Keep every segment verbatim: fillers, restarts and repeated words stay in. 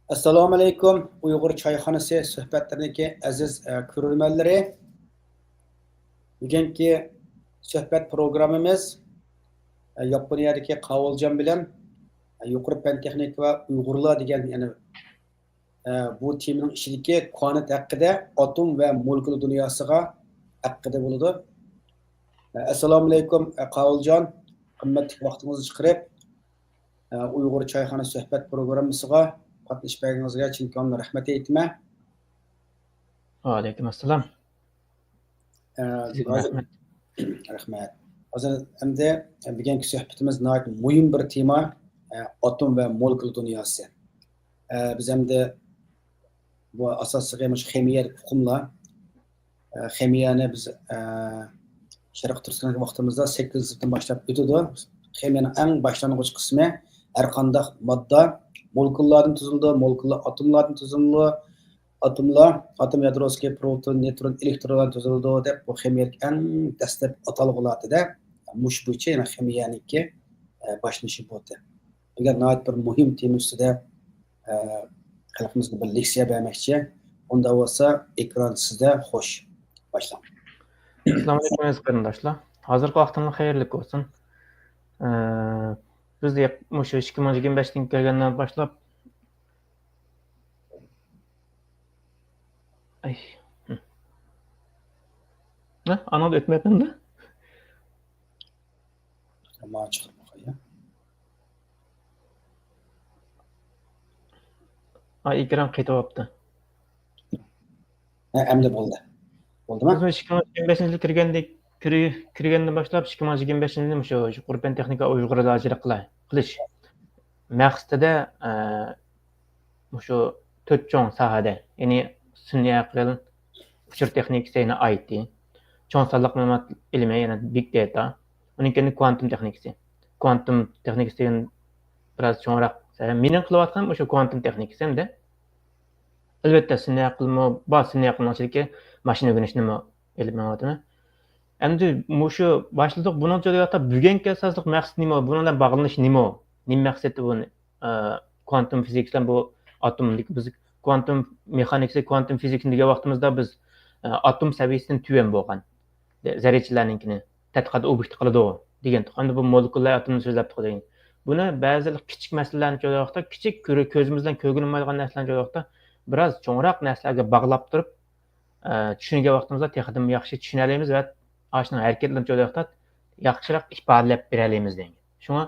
ئەسسالامۇئەلەيكۇم، ئۇيغۇر چايخانىسى سۆھبەتلىرىنىڭكى ئەزىز، ئە، كۆرۈرمەنلىرى. بۈگۈنكى سۆھبەت پروگراممىمىز، ئە، ياپونىيەدىكى قاۋۇلجان بىلەن، ئە، يۇقىرى پەن تېخنىكا ۋە ئۇيغۇرلار دېگەن، يەنى، ئە، بۇ تېمىنىڭ ئىچىدىكى كوانت ھەققىدە، ئاتوم ۋە مولېكۇلا دۇنياسىغا ھەققىدە بولىدۇ. ئە، ئەسسالامۇئەلەيكۇم، ئە، قاۋۇلجان، قىممەتلىك ۋاقتىڭىزنى چىقىرىپ، ئە، ئۇيغۇر چايخانا سۆھبەت پروگراممىسىغا قاتنىشىپ بەرگىنىڭىزگە چىن كۆڭلۈمدىن رەھمەت ئېيتىمەن. ۋەئەلەيكۇم ئەسسالام. ئە، سىزگە ھازىر رەھمەت. رەھمەت. ھازىر ئەمدى بۈگۈنكى سۆھبىتىمىز ناھايىتى مۇھىم بىر تېما، ئە، ئاتوم ۋە مولېكۇلا دۇنياسى. ئە، بىز ئەمدى بۇ ئاساسلىقى مۇشۇ خىمىيەلىك ئۇقۇملار، ئە، خىمىيەنى بىز، ئە، شەرقىي تۈركىستاندىكى ۋاقتىمىزدا سەككىزىنچى سىنىپتىن باشلاپ ئۆتىدۇ. خىمىيەنىڭ ئەڭ باشلانغۇچ قىسمى ھەر قانداق ماددا مولېكۇللاردىن تۈزۈلىدۇ، مولېكۇللار ئاتوملاردىن تۈزۈلىدۇ، ئاتوملار، ئاتوم يادروسىدىكى پروتون، نېيترون، ئېلېكترونلاردىن تۈزۈلىدۇ دەپ، بۇ خىمىيەلىك ئەڭ دەسلەپكى ئاتالغۇلاردىن مۇشۇ بويىچە يەنە خىمىيەنىڭكى، ئە، باشلىنىشى بولدى. بۈگۈن ناھايىتى بىر مۇھىم تېما ئۈستىدە، ئە، خەلقىمىزگە بىر لېكسىيە بەرمەكچى. ئۇنداق بولسا، ئېكران سىزدە، خوش. باشلاڭ. ئەسسالامۇئەلەيكۇم، ئەزىز قېرىنداشلار. ھازىرقى ۋاقتىڭلار خەيرلىك بولسۇن. ئە، بىز يېق-، مۇشۇ ئىككى مىڭ يىگىرمە بەشتىن كەلگەندىن باشلاپ، ئەي. ھە؟ ئانىڭدا ئۆتمەپتىمدۇ؟ ماڭا چىقىرىپ باقاي، يا. ئا، ئېكران قېتىۋاپتۇ. ھە، ئەمدى بولدى. بولدىما؟ بىز مۇشۇ ئىككى مىڭ يىگىرمە بەشىنچى يىل كىرگەندىك، كىرى-، كىرگەندىن باشلاپ، ئىككى مىڭ يىگىرمە بەشىنچى يىلنى مۇشۇ يۇقىرى پەن تېخنىكا ئۇيغۇرلارچىلىق قىلاي، قىلىش مەقسىتىدە، ئە، مۇشۇ تۆت چوڭ ساھەدە، يەنى سۈنئىي ئەقىل، ئۇچۇر تېخنىكىسى، يەنى ئاي تى، چوڭ سانلىق مەلۇمات ئىلمى، يەنى بىگ داتا، ئۇنىڭ كېيىن كۋانتوم تېخنىكىسى. كۋانتوم تېخنىكىسى دېگەن بىراز چوڭراق ساھە. مېنىڭ قىلىۋاتقىنىم مۇشۇ كۋانتوم تېخنىكىسى ئەمدى. ئەلۋەتتە، سۈنئىي ئەقىلمۇ بار، سۈنئىي ئەقىلنىڭ ئىچىدىكى ماشىنا ئۆگىنىشنىمۇ ئېلىپ مېڭىۋاتىمەن. ئەمدى مۇشۇ باشلىدۇق، بۇنىڭ ئىچىدە بۈگۈنكى ئاساسلىق مەقسەت نېمە؟ بۇنىڭ بىلەن باغلىنىش نېمە؟ نېمە مەقسىتى بۇ؟ ئە، كۋانتوم فىزىكىسى بىلەن بۇ ئاتومدىكى بىز كۋانتوم مېخانىكىسى، كۋانتوم فىزىكىسى دېگەن ۋاقتىمىزدا بىز، ئە، ئاتوم سەۋىيەسىدىن تۆۋەن بولغان زەررىچىلەرنىڭكىنى تەتقىقات ئوبيېكتى قىلىدۇ دېگەنتۇق. ئەمدى بۇ مولېكۇللار ئاتومنى سۆزلەپتۇق دېگەن. بۇنى بەزى كىچىك مەسىلىلەرنى چۈشەنگەن ۋاقىتتا، كىچىك كۆرە-، كۆزىمىز بىلەن كۆرگىلى بولمايدىغان نەرسىلەرنى چۈشەنگەن ۋاقىتتا بىراز چوڭراق نەرسىلەرگە باغلاپ تۇرۇپ، ئە، چۈشىنىدىغان ۋاقتىمىزدا تېخىدىمۇ ياخشى چۈشىنەلەيمىز ۋە ئاشۇنىڭ ھەرىكەتلىرىنى چۈشىنىدىغان ۋاقىتتا ياخشىراق ئىپادىلەپ بېرەلەيمىز دېگەن. شۇڭا،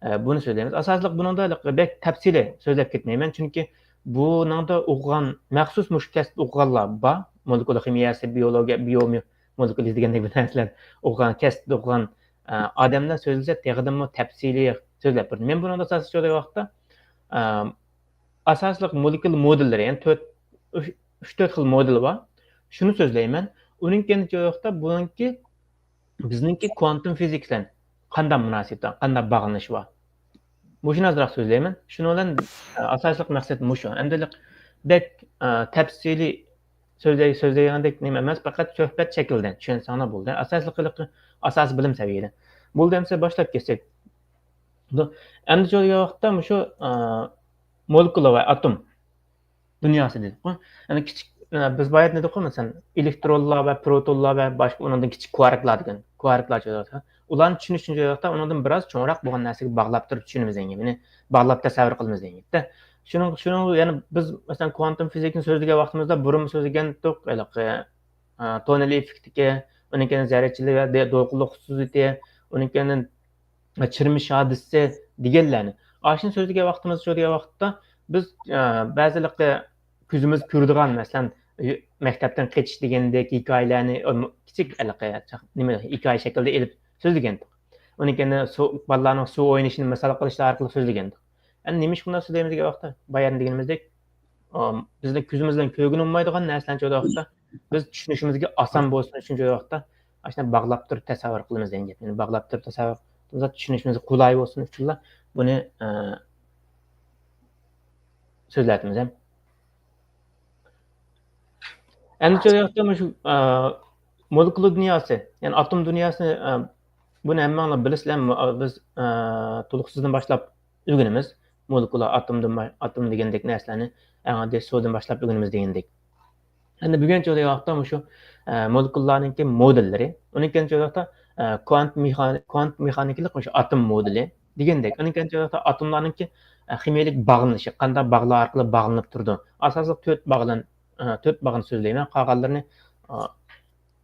ئە، بۇنى سۆزلەيمىز. ئاساسلىق بۇنىڭدا بەك تەپسىلىي سۆزلەپ كەتمەيمەن، چۈنكى بۇنىڭدا ئوقۇغان، مەخسۇس مۇشۇ كەسىپتە ئوقۇغانلار بار. مولېكۇلا خىمىيەسى، بىيولوگىيە، بىيومولېكۇلا دېگەندەك بىر نەرسىلەر ئوقۇغان، كەسىپتە ئوقۇغان، ئە، ئادەملەر سۆزلىسە تېخىدىنمۇ تەپسىلىي سۆزلەپ بېرىدۇ. مەن بۇنىڭدا ئاساسلىق سۆزلەيدىغان ۋاقىتتا، ئە، ئاساسلىق مولېكۇلا مودېللىرى، يەنى تۆت، ئۈچ، ئۈچ تۆت خىل مودېل بار. شۇنى سۆزلەيمەن. ئۇنىڭ كېيىن بۇنىڭكى، بىزنىڭكى كۋانتوم فىزىكا بىلەن قانداق مۇناسىۋىتى بار، قانداق باغلىنىشى بار؟ مۇشۇنى ئازراق سۆزلەيمەن. شۇنىڭ بىلەن، ئە، ئاساسلىق مەقسەت مۇشۇ. ئەمدى بەك، ئە، تەپسىلىي سۆزلەي-، سۆزلەيدىغاندەك نېمە ئەمەس، پەقەت سۆھبەت شەكلىدە چۈشەنسەڭلار بولدى. ئاساسلىقى ئاساسىي بىلىم سەۋىيەدە. بولدى ئەمسە باشلاپ كەتسەك. ئەمدى شۇ ۋاقىتتا مۇشۇ، ئە، مولېكۇلا ۋە ئاتوم دۇنياسى دېدۇققۇ. يەنى كىچىك، ئە، بىز بايا دېدۇققۇ، مەسىلەن، ئېلېكترونلار ۋە پروتونلار ۋە باشقا ئۇنىڭدىن كىچىك كۋاركلار دېگەن، كۋاركلار چۈشىنىدۇ. ئۇلارنى چۈشىنىش ئۈچۈن ئۇنىڭدىن بىراز چوڭراق بولغان نەرسىگە باغلاپ تۇرۇپ چۈشىنىمىز دېگەن گەپ. يەنى باغلاپ تەسەۋۋۇر قىلىمىز دېگەن گەپتە. شۇنىڭ، شۇنىڭ يەنى بىز، مەسىلەن، كۋانتوم فىزىكىنى سۆزلىگەن ۋاقتىمىزدا بۇرۇنمۇ سۆزلىگەنتۇق، ھېلىقى، ئە، توننېل ئېففېكتىكى، ئۇنىڭ كېيىن زەررىچىلىك ۋە دولقۇنلۇق خۇسۇسىيىتى، ئۇنىڭ كېيىن چىرمىش ھادىسىسى دېگەنلەرنى. ئاشۇنى سۆزلىگەن ۋاقتىمىز، سۆزلىگەن ۋاقىتتا بىز، ئە، بەزىلىكى كۆزىمىز كۆرىدىغان، مەسىلەن، مەكتەپتىن قېچىش دېگەندەك ھېكايىلەرنى، ئە، كىچىك ھېلىقى نېمە، ھېكايە شەكلىدە ئېلىپ سۆزلىگەنتۇق. ئۇنىڭ كېيىن سۇ، بالىلارنىڭ سۇ ئوينىشىنى مىسال قىلىشلار ئارقىلىق سۆزلىگەنتۇق. ئەمدى نېمىشقا بۇنداق سۆزلەيمىز دېگەن ۋاقىتتا، بايا دېگىنىمىزدەك، ئا، بىزنىڭ كۆزىمىز بىلەن كۆرگىلى بولمايدىغان نەرسىلەرنى چۈشەنگەن ۋاقىتتا، بىز چۈشىنىشىمىزگە ئاسان بولسۇن ئۈچۈن چۈشەنگەن ۋاقىتتا، ئاشۇنداق باغلاپ تۇرۇپ تەسەۋۋۇر قىلىمىز دېگەن گەپ. يەنى باغلاپ تۇرۇپ تەسەۋۋۇر قىلساق، چۈشىنىشىمىزگە قولاي بولسۇن ئۈچۈنلا بۇنى، ئە، سۆزلەۋاتىمىز ھەم. ئەمدى چۈشەنگەن ۋاقىتتا مۇشۇ، ئە، مولېكۇلا دۇنياسى، يەنى ئاتوم دۇنياسى، ئە، بۇنى ھەممەڭلار بىلىسىلەر، بىز، ئە، تولۇق سىزدىن باشلاپ ئۆگىنىمىز. مولېكۇلا، ئاتومدىن با-، ئاتوم دېگەندەك نەرسىلەرنى ئەڭ ئاددىي سۇدىن باشلاپ ئۆگىنىمىز دېگەندەك. ئەمدى بۈگۈنچە دەيۋاتقان مۇشۇ، ئە، مولېكۇللارنىڭكى مودېللىرى. ئۇنىڭ كېيىن دەيۋاتقان، ئە، كۋانت مېخان-، كۋانت مېخانىكىلىق مۇشۇ ئاتوم مودېلى دېگەندەك. ئۇنىڭ كېيىن دەيۋاتقان ئاتوملارنىڭكى، ئە، خىمىيەلىك باغلىنىشى، قانداق باغلار ئارقىلىق باغلىنىپ تۇرىدۇ. ئاساسلىق تۆت باغلان-، ئە، تۆت باغنى سۆزلەيمەن. قالغانلىرىنى، ئە،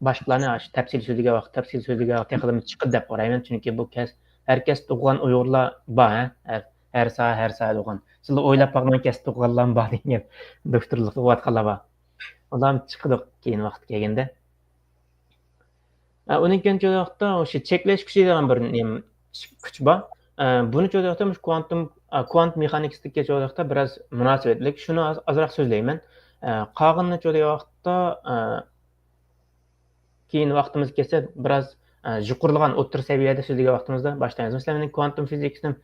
باشقىلارنى ئاشۇ تەپسىلىي سۆزلىگەن ۋاقىت، تەپسىلىي سۆزلىگەن ۋاقىت تېخىمۇ چىقىدۇ دەپ قارايمەن. چۈنكى بۇ كەس-، ھەر كەسىپتە ئوقۇغان ئۇيغۇرلار بار، ھە؟ ھەر، ھەر ساھە، ھەر ساھەدە ئوقۇغان. سىلەر ئويلاپ باقمىغان كەسىپتە ئوقۇغانلارمۇ بار دېگەن گەپ. دوكتورلۇق ئوقۇۋاتقانلار بار. ئۇلار چىقىدۇ كېيىن ۋاقىت كەلگەندە. ئە، ئۇنىڭ كېيىن ۋاقىتتا ئوشۇ چەكلەش كۈچى دېگەن بىر نېمە كۈچ بار. ئە، بۇنى چۆرىدىغان ۋاقىتتا مۇشۇ كوانتۇم، ئە، كوانت مېخانىكىسىدىكى چۆرىدىغان ۋاقىتتا بىراز مۇناسىۋەتلىك. شۇنى ئاز-، ئازراق سۆزلەيمەن. ئە، قالغىنىنى چۆرىدىغان ۋاقىتتا، ئە، كېيىن ۋاقتىمىز كەلسە بىراز، ئە، يۇقىرىلىغان ئوتتۇرا سەۋىيەدە سۆزلىگەن ۋاقتىمىزدا باشلايمىز. مەسىلەن، مېنىڭ كوانتۇم فىزىكىسىنى،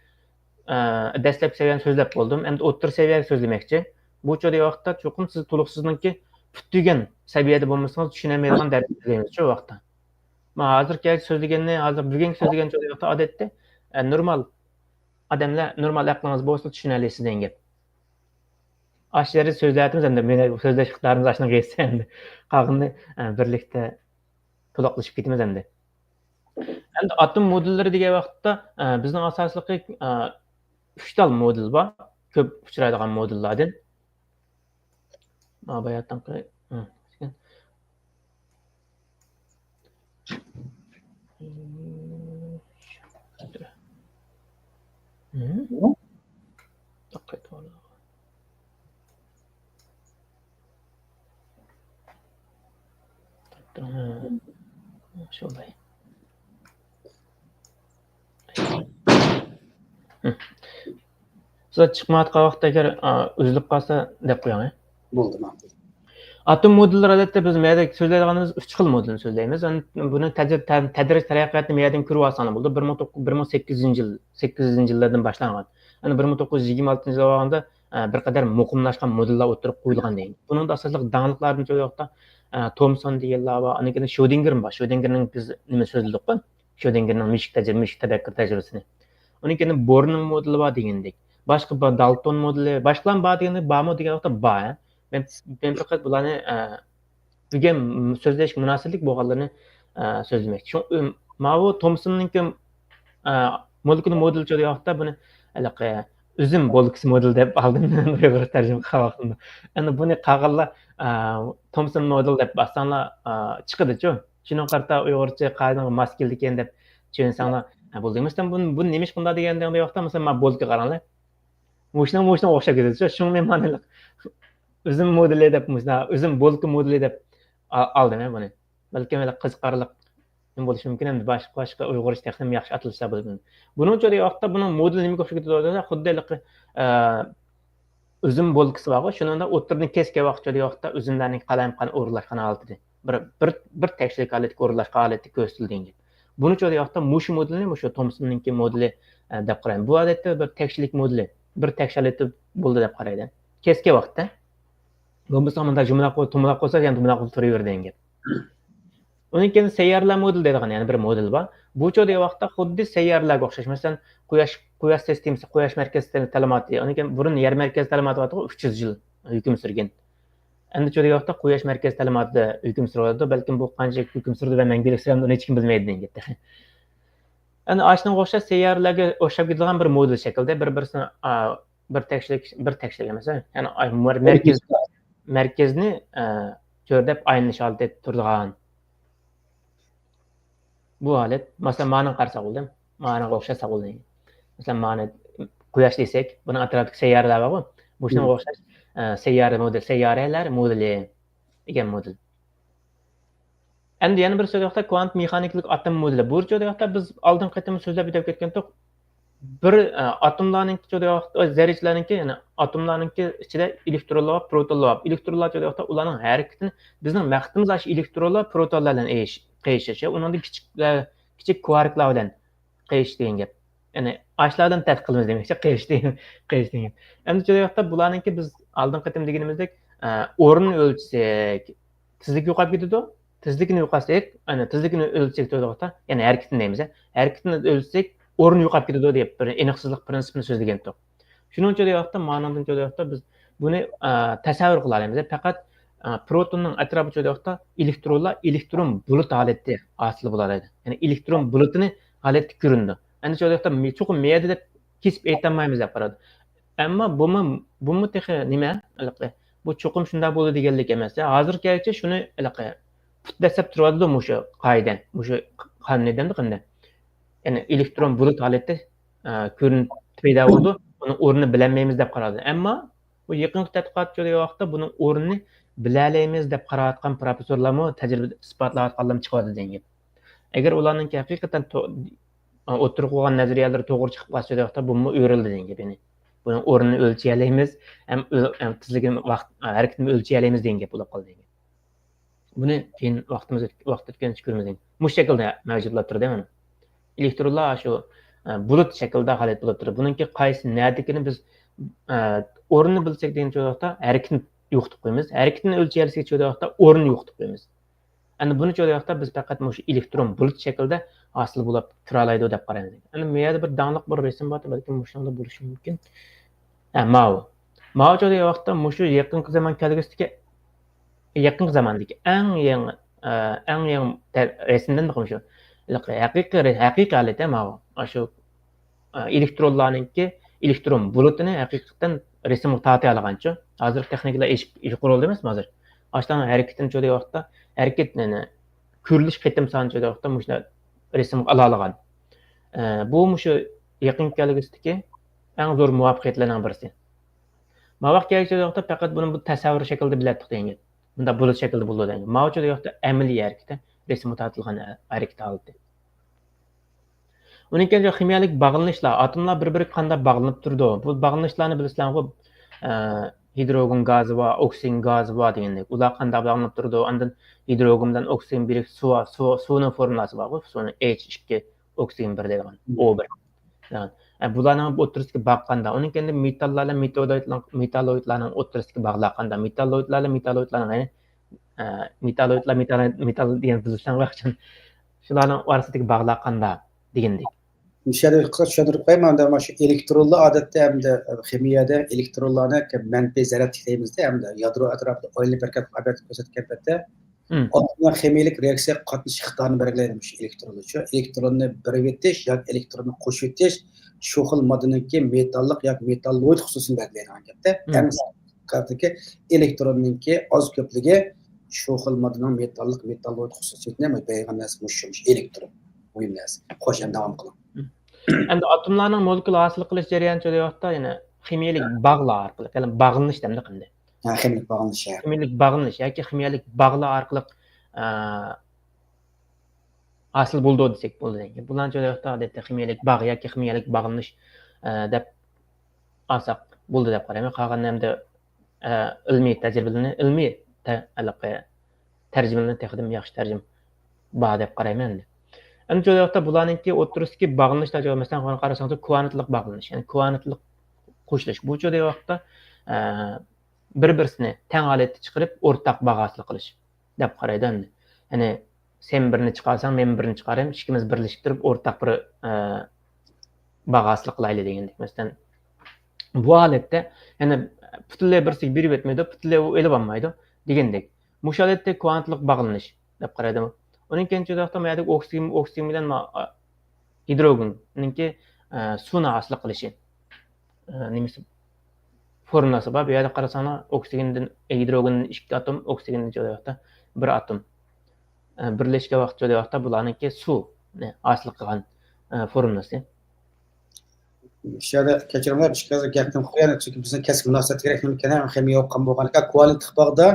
ئە، دەسلەپكى سەۋىيەنى سۆزلەپ بولدۇم. ئەمدى ئوتتۇرا سەۋىيەگە سۆزلىمەكچى. بۇ چۆرىدىغان ۋاقىتتا چوقۇم سىز تولۇق سىزنىڭكى پۈتتۈرگەن سەۋىيەدە بولمىسىڭىز چۈشىنەلمەيدىغان دەرسنى سۆزلەيمىز شۇ ۋاقىتتا. مانا ھازىرقى سۆزلىگەننى، ھازىر بۈگۈنكى سۆزلىگەن چۆرىدىغان ۋاقىتتا ئادەتتە، ئە، نورمال ئادەملەر، نورمال ئەقلىڭىز بولسا چۈشىنەلەيسىز دېگەن گەپ. ئاشۇ يەردە سۆزلەۋاتىمىز ئەمدى، مېنى سۆزلەش ئىقتىدارىمىز ئاشۇنىڭغا يەتسە ئەمدى. قالغىنىنى، ئە، بىرلىكتە تولۇقلىشىپ كېتىمىز ئەمدى. ئەمدى ئاتوم مودېللىرى دېگەن ۋاقىتتا، ئە، بىزنىڭ ئاساسلىقى، ئە، ئۈچ تال مودېل بار. كۆپ ئۇچرايدىغان مودېللاردىن. ما باياتتىنقى، ھە. شۇنداق. سىلەر چىقمايۋاتقان ۋاقىتتا ئەگەر، ئا، ئۈزۈلۈپ قالسا دەپ قويۇڭ، ھە؟ بولدى، ماقۇل. ئاتوم مودېللىرى ئادەتتە بىز مەدە سۆزلەيدىغىنىمىز ئۈچ خىل مودېلنى سۆزلەيمىز. بۇنى تەدرىج تەرەققىياتنى مەدىن كۆرۈۋالساڭلار بولىدۇ. بىر مىڭ توققۇز، بىر مىڭ سەككىز يۈز يىل، سەككىز يۈز يىللاردىن باشلانغان. ئەنە بىر مىڭ توققۇز يۈز يىگىرمە ئالتىنچى يىلغا بارغاندا، ئە، بىر قەدەر مۇقىملاشقان مودېللار ئوتتۇرىغا قويۇلغان دەيمىز. بۇنىڭدا ئاساسلىق داڭلىقلاردىن چۆرىدىغان ۋاقىتتا، ئە، تومسون دېگەنلەر بار، ئاندىن كېيىن شرۆدىنگېرمۇ بار. شرۆدىنگېرنىڭ بىز نېمە سۆزلىدۇققۇ؟ شرۆدىنگېرنىڭ مۈشۈك تەجرىبە، مۈشۈك تەپەككۇر تەجرىبىسىنى. ئۇنىڭ كېيىن بورنىڭ مودېلى بار دېگەندەك. باشقا بار، دالتون مودېلى، باشقىلارمۇ بار دېگەندەك، بارمۇ دېگەن ۋاقىتتا بار، ھە. مەن، مەن پەقەت بۇلارنى، ئە، بۈگۈن سۆزلەشكە مۇناسىۋەتلىك بولغانلىرىنى، ئە، سۆزلىمەكچى. شۇڭا، ئۆم، ماۋۇ تومسوننىڭكى، ئە، مولېكۇلا مودېلى چۆرىدىغان ۋاقىتتا بۇنى ھېلىقى ئۈزۈم بولكىسى مودېلى دەپ ئالدىم ئۇيغۇرچە تەرجىمە قىلغان ۋاقتىمدا. ئەنە بۇنى قالغانلار، ئە، تومسون مودېلى دەپ باسساڭلار، ئە، چىقىدىچۇ. شۇنىڭغا قارىتا ئۇيغۇرچە قائىدىڭغا ماس كېلىدىكەن دەپ چۈشەنسەڭلار، ھە، بولدى. مەسىلەن، بۇنى، بۇنى نېمىش بۇنداق دېگەن دېگەن ۋاقىتتا، مەسىلەن، مانا بولكىغا قاراڭلار. مۇشۇنىڭ، مۇشۇنىڭغا ئوخشاپ كېتىدۇ. شۇڭا مەن مانا ئۈزۈم مودېلى دەپ، مۇشۇنداق ئۈزۈم بولكا مودېلى دەپ ئا-، ئالدىم، ھە، بۇنى. بەلكىم ھېلى قىزىقارلىق نېمە بولۇشى مۇمكىن، ئەمدى باشقا، باشقا ئۇيغۇرچە تېخىمۇ ياخشى ئاتىلىشلار بولىدۇ. بۇنىڭ چۆرىدىغان ۋاقىتتا بۇنىڭ مودېلى نېمىگە ئوخشاپ كېتىدۇ دېسە، خۇددى ھېلىقى، ئە، ئۈزۈم بولكىسى بارغۇ، شۇنىڭدا ئوتتۇرىدىن كەسكەن ۋاقىت چۆرىدىغان ۋاقىتتا ئۈزۈملەرنىڭ قالايمىقان ئورۇنلاشقان ھالىتىدە. بىر، بىر، بىر تەكشىلىك ھالەتتىكى ئورۇنلاشقان ھالەتتە كۆرسىتىلگەن گەپ. بۇنى چۆرىدىغان ۋاقىتتا مۇشۇ مودېلنى، مۇشۇ تومسوننىڭكى مودېلى، ئە، دەپ قارايمەن. بۇ ئادەتتە بىر تەكشىلىك مودېلى، بىر تەكشى ھالەتتە بولدى دەپ قارايدۇ. كەسكەن ۋاقىتتا. بولمىسا مۇنداق جۇمىلاپ قوي-، تومىلاپ قويسا، يەنە تومىلاپ قويسا تۇرۇۋېرىدۇ دېگەن گەپ. ئۇنىڭ كېيىن سەييارىلەر مودېلى دەيدىغان يەنە بىر مودېل بار. بۇ چۆرىدىغان ۋاقىتتا خۇددى سەييارىلەرگە ئوخشاش. مەسىلەن، قۇياش، قۇياش سىستېمىسى، قۇياش مەركەزى تەلىماتى. ئۇنىڭ كېيىن بۇرۇن يەر مەركەزى تەلىماتى بارتىغۇ، ئۈچ يۈز يىل ھۆكۈم سۈرگەن. ئەمدى چۆرىدىغان ۋاقىتتا قۇياش مەركەزى تەلىماتىدا ھۆكۈم سۈرۈۋاتىدۇ. بەلكىم بۇ قانچە ھۆكۈم سۈرىدۇ ۋە مەڭگۈلۈك سۈرەمدۇ، ئۇنى ھېچكىم بىلمەيدۇ دېگەن گەپ تېخى. ئەنە ئاشۇنىڭغا ئوخشاش سەييارىلەرگە ئوخشاپ كېتىدىغان بىر مودېل شەكىلدە بىر-، بىرسىنى، ئا، بىر تەكشىلىك، بىر تەكشىلىك ئەمەس، يەنى ئاي-، مەر-، مەركەز، مەركەزنى، ئە، چۆرىدەپ ئايلىنىش ھالىتىدە تۇرىدىغان. بۇ ھالەت، مەسىلەن، مانىڭغا قارىساق بولدى، مانىڭغا ئوخشاش بولدى. مەسىلەن، مانى قۇياش دېسەك، بۇنىڭ ئەتراپىدىكى سەييارىلەر بارغۇ، مۇشۇنىڭغا ئوخشاش، ئە، سەييارە مودېل، سەييارەلەر مودېلى دېگەن مودېل. ئەمدى يەنە بىر سۆز ۋاقىتتا كۋانت مېخانىكىلىق ئاتوم مودېلى. بۇ چۆرىدىغان ۋاقىتتا بىز ئالدىنقى قېتىم سۆزلەپ ئۆتۈپ كەتكەنتۇق. بىر، ئە، ئاتوملارنىڭكى چۆرىدىغان ۋاقىتتا، ئۆز زەررىچىلەرنىڭكى، يەنى ئاتوملارنىڭكى ئىچىدە ئېلېكترونلار بار، پروتونلار بار. ئېلېكترونلار چۆرىدىغان ۋاقىتتا ئۇلارنىڭ ھەرىكىتىنى بىزنىڭ مەقسىتىمىز ئاشۇ ئېلېكترونلار پروتونلار بىلەن ئېيىش-، قېيىشىش. ئۇنىڭدىن كىچىك، ئە، كىچىك كۋاركلار بىلەن قېيىش دېگەن گەپ. يەنى ئاشۇلار بىلەن تەتقىق قىلىمىز دېمەكچى، قېيىش دېگەن، قېيىش دېگەن گەپ. ئەمدى چۆرىدىغان ۋاقىتتا بۇلارنىڭكى بىز ئالدىنقى قېتىم دېگىنىمىزدەك، ئە، ئورنىنى ئۆلچىسەك، تېزلىكى يوقاپ كېتىدۇ. تېزلىكىنى يوقاتساق، ئەنە، تېزلىكىنى ئۆلچىسەك، تۆۋەن ۋاقىتتا، يەنى ھەرىكىتىنى دەيمىز، ھە؟ ھەرىكىتىنى ئۆلچىسەك، ئورنى يوقاپ كېتىدۇ دەپ بىر ئېنىقسىزلىق پىرىنسىپىنى سۆزلىگەنتۇق. شۇنىڭ ئۈچۈن دېگەن ۋاقىتتا، مانىڭدىن ئۈچۈن دېگەن ۋاقىتتا بىز بۇنى، ئە، تەسەۋۋۇر قىلالايمىز. پەقەت، ئە، پروتوننىڭ ئەتراپىدا دېگەن ۋاقىتتا ئېلېكترونلار ئېلېكترون بۇلۇت ھالىتى ھاسىل بولالايدۇ. يەنى ئېلېكترون بۇلۇتىنى ھالەتتە كۆرۈنىدۇ. ئەمدى شۇ ۋاقىتتا مې-، چوقۇم مېيەدە دەپ كېسىپ ئېيتالمايمىز دەپ قارىدى. ئەمما بۇمۇ، بۇمۇ تېخى نېمە؟ ھېلىقى، بۇ چوقۇم شۇنداق بولىدۇ دېگەنلىك ئەمەس. ھازىرغىچە شۇنى ھېلىقى پۇت دەسسەپ تۇرۇۋاتىدۇ مۇشۇ قائىدە، مۇشۇ قانۇن دېمدۇق ئەمدى. يەنى ئېلېكترون بۇلۇت ھالەتتە، ئە، كۆرۈنۈپ پەيدا بولىدۇ. ئۇنىڭ ئورنىنى بىلەلمەيمىز دەپ قارالدى. ئەمما بۇ يېقىنقى تەتقىقات دېگەن ۋاقىتتا بۇنىڭ ئورنىنى بىلەلەيمىز دەپ قاراۋاتقان پروفېسسورلارمۇ، تەجرىبىدە ئىسپاتلاۋاتقانلارمۇ چىقىۋاتىدۇ دېگەن گەپ. ئەگەر ئۇلارنىڭكى ھەقىقەتەن تو-، ئوتتۇرىغا قويغان نەزەرىيەلىرى توغرا چىقىپ قالسا دېگەن ۋاقىتتا بۇمۇ ئۆرۈلدى دېگەن گەپ. يەنى بۇنىڭ ئورنىنى ئۆلچىيەلەيمىز، ھەم ئۆ-، ھەم تېزلىكىنى، ۋاقىت، ھەرىكىتىنى ئۆلچىيەلەيمىز دېگەن گەپ بولۇپ قالدى دېگەن. بۇنى كېيىن ۋاقتىمىز ئۆت-، ۋاقىت ئۆتكەنچە كۆرىمىز. مۇشۇ شەكىلدە مەۋجۇت بولۇپ تۇرىدۇ مانا. ئېلېكترونلار شۇ، ئە، بۇلۇت شەكلىدە ھالەت بولۇپ تۇرىدۇ. بۇنىڭكى قايسى نەدىكىنى بىز، ئە، ئورنىنى بىلسەك دېگەن ۋاقىتتا ھەرىكىتىنى يوقىتىپ قويىمىز. ھەرىكىتىنى ئۆلچىيەلىسەك دېگەن ۋاقىتتا ئورنىنى يوقىتىپ قويىمىز. ئەمدى بۇنى دېگەن ۋاقىتتا بىز پەقەت مۇشۇ ئېلېكترون بۇلۇت شەكلىدە ھاسىل بولۇپ تۇرالايدۇ دەپ قارايمىز. ئەمدى بۇ يەردە بىر داڭلىق بىر رەسىم بار، بەلكىم مۇشۇنىڭدا بولۇشى مۇمكىن. ھە، ماۋۇ. ماۋۇچۇ دېگەن ۋاقىتتا مۇشۇ يېقىنقى زامان كەلگۈسىدىكى، يېقىنقى زاماندىكى ئەڭ يېڭى، ئە، ئەڭ يېڭى تە-، رەسىمدىن بېقىم شۇ. ھېلىقى ھەقىقىي، ھەقىقىي ھالەت، ھە، ماۋۇ. ئاشۇ، ئە، ئېلېكترونلارنىڭكى، ئېلېكترون بۇلۇتىنى ھەقىقەتەن رەسىمگە تارتىيالىغانچۇ. ھازىر تېخنىكىلار ئېشىپ، يۇقىرى بولدى ئەمەسمۇ ھازىر. ئاشۇلارنىڭ ھەرىكىتىنى شۇ دېگەن ۋاقىتتا، ھەرىكەت، يەنى كۆرۈلۈش قېتىم سانى شۇ دېگەن ۋاقىتتا مۇشۇنداق رەسىمگە ئالالىغان. ئە، بۇ مۇشۇ يېقىن كەلگۈسىدىكى ئەڭ زور مۇۋەپپەقىيەتلەرنىڭ بىرسى. ماۋاق كەلگۈسى دېگەن ۋاقىتتا پەقەت بۇنى بۇ تەسەۋۋۇر شەكلىدە بىلەتتۇق دېگەن گەپ. بۇنداق بۇلۇت شەكلىدە بولىدۇ دېگەن گەپ. ماۋۇچۇ دېگەن ۋاقىتتا ئەمەلىي ھەرىكىتى، رەسىمگە تارتىلغان ھەرىكەت ھالىتى. ئۇنىڭ كېيىن خىمىيەلىك باغلىنىشلار، ئاتوملار بىر-بىرىگە قانداق باغلىنىپ تۇرىدۇ؟ بۇ باغلىنىشلارنى بىلىسىلەرغۇ، ئە، ھىدروگېن گازى بار، ئوكسىگېن گازى بار دېگەندەك. ئۇلار قانداق باغلىنىپ تۇرىدۇ؟ ئاندىن ھىدروگېن بىلەن ئوكسىگېن بىرلىكتە سۇ، سۇ، سۇنىڭ فورمۇلاسى بارغۇ، سۇنىڭ ئېيچ ئىككى، ئوكسىگېن بىر دەيدىغان، ئو بىر. ئە، بۇلارنىڭ ئوتتۇرىسىدىكى باغ قانداق؟ ئۇنىڭ كېيىن مېتاللار بىلەن مېتاللويدلار، مېتاللويدلارنىڭ ئوتتۇرىسىدىكى باغلار قانداق؟ مېتاللويدلار بىلەن مېتاللويدلارنىڭ، يەنى، ئە، مېتاللويدلار، مېتال، مېتال دېگەن بىلسەڭ بەخشەن، شۇلارنىڭ ئارىسىدىكى باغلار قانداق دېگەندەك. مۇشۇ يەردە بىر قىسقا چۈشەندۈرۈپ قوياي. مانا مانا شۇ ئېلېكترونلار ئادەتتە ئەمدى خىمىيەدە ئېلېكترونلارنى مەنپىي زەرەر تىكلەيمىزدە، ئەمدى يادرو ئەتراپىدا ئايلىنىپ ھەرىكەت قىلىپ كۆرسەتكەن پەيتتە، ئاتومنىڭ خىمىيەلىك رېئاكسىيەگە قاتنىشىش ئىقتىدارىنى بەلگىلەيدۇ مۇشۇ ئېلېكترونلار. شۇ ئېلېكتروننى بېرىۋېتىش ياكى ئېلېكتروننى قوشۇۋېتىش شۇ خىل ماددىنىڭكى مېتاللىق ياكى مېتاللويد خۇسۇسىنى بەلگىلەيدىغان گەپتە. ئەڭ كارتىكى ئېلېكتروننىڭكى ئاز كۆپلۈكى شۇ خىل ماددىنىڭ مېتاللىق، مېتاللويد خۇسۇسىيىتىنى بەلگىلەيدىغان نەرسە مۇشۇ، مۇشۇ ئېلېكترون. مۇھىم نەرسە. خوش، ئەمدى داۋام قىلىڭ. ئەمدى ئاتوملارنىڭ مولېكۇلا ھاسىل قىلىش جەريانى دېگەن ۋاقىتتا يەنە خىمىيەلىك باغلار ئارقىلىق، يەنى باغلىنىش دەمدۇق ئەمدى. ھە، خىمىيەلىك باغلىنىش، ھە. خىمىيەلىك باغلىنىش ياكى خىمىيەلىك باغلار ئارقىلىق، ئە، ھاسىل بولىدۇ دېسەك بولىدۇ. بۇلارنى دېگەن ۋاقىتتا ئادەتتە خىمىيەلىك باغ ياكى خىمىيەلىك باغلىنىش، ئە، دەپ ئالساق بولىدۇ دەپ قارايمەن. قالغان ئەمدى، ئە، ئىلمىي تەجرىبىلىرىنى، ئىلمىي تە-، ھېلىقى تەرجىمىلىرىنى تېخىدىن ياخشى تەرجىمە بار دەپ قارايمەن ئەمدى. ئەمدى شۇ ۋاقىتتا بۇلارنىڭكى ئوتتۇرىسىدىكى باغلىنىشلار، مەسىلەن، قارىساڭىز، كۋانتلىق باغلىنىش، يەنى كۋانتلىق قوشۇلۇش. بۇچۇ دېگەن ۋاقىتتا، ئە، بىر-بىرسىنى تەڭ ھالەتتە چىقىرىپ، ئورتاق باغ ھاسىل قىلىش دەپ قارايدۇ ئەمدى. يەنى سەن بىرنى چىقارساڭ، مەن بىرنى چىقارىمەن، ئىككىمىز بىرلىشىپ تۇرۇپ ئورتاق بىر، ئە، باغ ھاسىل قىلايلى دېگەندەك. مەسىلەن، بۇ ھالەتتە يەنى پۈتۈنلەي بىرسىگە بېرىۋەتمەيدۇ، پۈتۈنلەي ئۇ ئېلىۋالمايدۇ دېگەندەك. مۇشۇ ھالەتتە كۋانتلىق باغلىنىش دەپ قارايدۇ. ئۇنىڭ كېيىن شۇ ۋاقىتتا مايادىكى ئوكسىگېن، ئوكسىگېن بىلەن ما-، ئا، ھىدروگېننىڭكى، ئە، سۇنى ھاسىل قىلىشى. ئە، نېمىسى، فورمۇلاسى بار. بۇ يەردە قارىساڭلار، ئوكسىگېندىن، ھىدروگېندىن ئىككى ئاتوم، ئوكسىگېندىن شۇ ۋاقىتتا بىر ئاتوم. ئە، بىرلەشكەن ۋاقىت شۇ ۋاقىتتا بۇلارنىڭكى سۇنى ھاسىل قىلغان، ئە، فورمۇلىسى. شۇ يەردە كەچۈرۈڭلار، ئىككى گەپتىن قويايلى، چۈنكى بىزنىڭ كەسىپ مۇناسىۋەتلىك ئىكەن، خىمىيە ئوقۇغان بولغانىكەن، كۋانتلىق باغدا،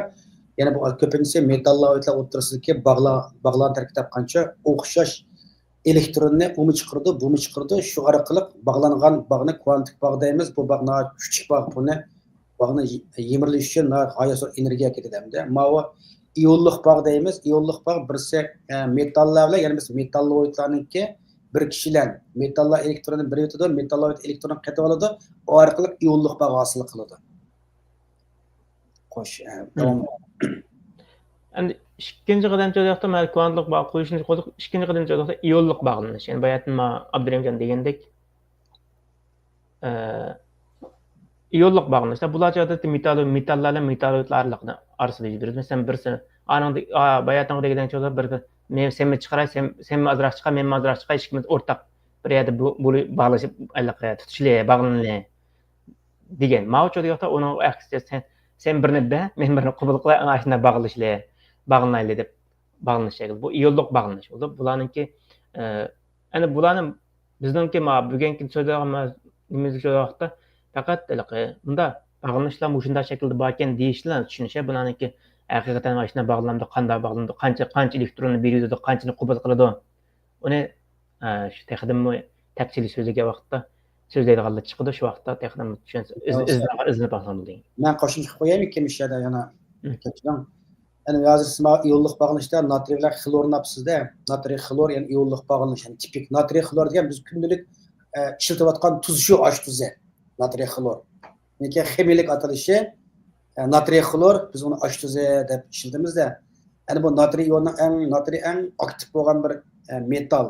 يەنە بۇ كۆپىنچىسى مېتاللويدلار ئوتتۇرىسىدىكى باغلار، باغلارنى تەركىب تاپقانچە ئوخشاش ئېلېكتروننى ئۇمۇ چىقىرىدۇ، بۇمۇ چىقىرىدۇ. شۇ ئارقىلىق باغلانغان باغنى كۋانتلىك باغ دەيمىز. بۇ باغ ناھايىتى كۈچلۈك باغ، بۇنى باغنى يىمىرلىش ئۈچۈن ناھايىتى زور ئېنېرگىيە كېتىدۇ ئەمدى. ماۋۇ ئىئونلۇق باغ دەيمىز. ئىئونلۇق باغ بىرسى، ئە، مېتاللار بىلەن، يەنە بىرسى مېتاللويدلارنىڭكى بىر كىشىلەن مېتاللار ئېلېكتروننى بېرىۋېتىدۇ، مېتاللويد ئېلېكتروننى قېتىۋالىدۇ، ئۇ ئارقىلىق ئىئونلۇق باغ ھاسىل قىلىدۇ. خوش، ئە، داۋام. ئەمدى ئىككىنچى قەدەمچە دېگەن ۋاقىتتا، مانا كۋانتلىق باغ قويۇشنى قويدۇق. ئىككىنچى قەدەمچە دېگەن ۋاقىتتا ئىئونلۇق باغلىنىش. يەنى باياتىن ما ئابدۇرېھىمجان دېگەندەك، ئە، ئىيونلۇق باغلىنىشلار. بۇلارچە ئادەتتە مېتالل-، مېتاللار بىلەن مېتاللوئىدلار ئارىلىقىدا ئارىسىدا يۈز بېرىدۇ. مەسىلەن، بىرسى ئانىڭدا، باياتىنقى دېگەندەك، بىر، بىر، مەن، سەنمۇ چىقىراي، سەن، سەنمۇ ئازراق چىقار، مەنمۇ ئازراق چىقاي، ئىككىمىز ئورتاق بىر يەردە بۇ، بۇ باغلىشىپ، ئايلىق تۇتۇشلى، باغلىنىلى دېگەن. ماۋۇ چوغدا ۋاقىتتا ئۇنىڭ ئەكسىچە، سەن، سەن بىرنى بەر، مەن بىرنى قوبۇل قىلاي، ئاشۇنداق باغلىشلى، باغلىنايلى دەپ باغلىنىش شەكلى. بۇ ئىيونلۇق باغلىنىش بولۇپ، بۇلارنىڭكى، ئە، ئەنە بۇلارنى بىزنىڭكى ما بۈگۈنكى سۆزلەيدىغان ما نېمىمىزدە شۇ ۋاقىتتا پەقەت ھېلىقى مۇنداق باغلىنىشلار مۇشۇنداق شەكىلدە باركەن دېيىشلا چۈشىنىش. بۇلارنىڭكى ھەقىقەتەن ماشىنا باغلىنىدۇ، قانداق باغلىنىدۇ، قانچە، قانچە ئېلېكتروننى بېرىدۇ، قانچىنى قوبۇل قىلىدۇ. ئۇنى، ئە، شۇ تېخىدىنمۇ تەپسىلىي سۆزلىگەن ۋاقىتتا، سۆزلەيدىغانلار چىقىدۇ، شۇ ۋاقىتتا تېخىدىنمۇ چۈشەنسە، ئىز-، ئىزدىنىپ، ئىزدىنىپ باقساڭ بولدى. مەن قوشۇمچە قىلىپ قويايمىكىن مۇشۇ يەردە يەنە؟ كەچۈرۈڭ. يەنى ھازىر سىز ماڭا ئىيونلۇق باغلىنىشتا ناترىي بىلەن خلورنى ئاپسىز-دە. ناترىي خلور، يەنى ئىيونلۇق باغلىنىش، يەنى تىپىك. ناترىي خلور دېگەن بىز كۈندىلىك، ئە، ئىشلىتىۋاتقان تۇز شۇ، ئاش تۇزى. ناترىي خلور. لېكىن خىمىيىلىك ئاتىلىشى، ئە، ناترىي خلور، بىز ئۇنى ئاش تۇزى دەپ ئىشلىتىمىز-دە. يەنى بۇ ناترىي ئىيوننىڭ ئەڭ، ناترىي ئەڭ ئاكتىپ بولغان بىر، ئە، مېتال.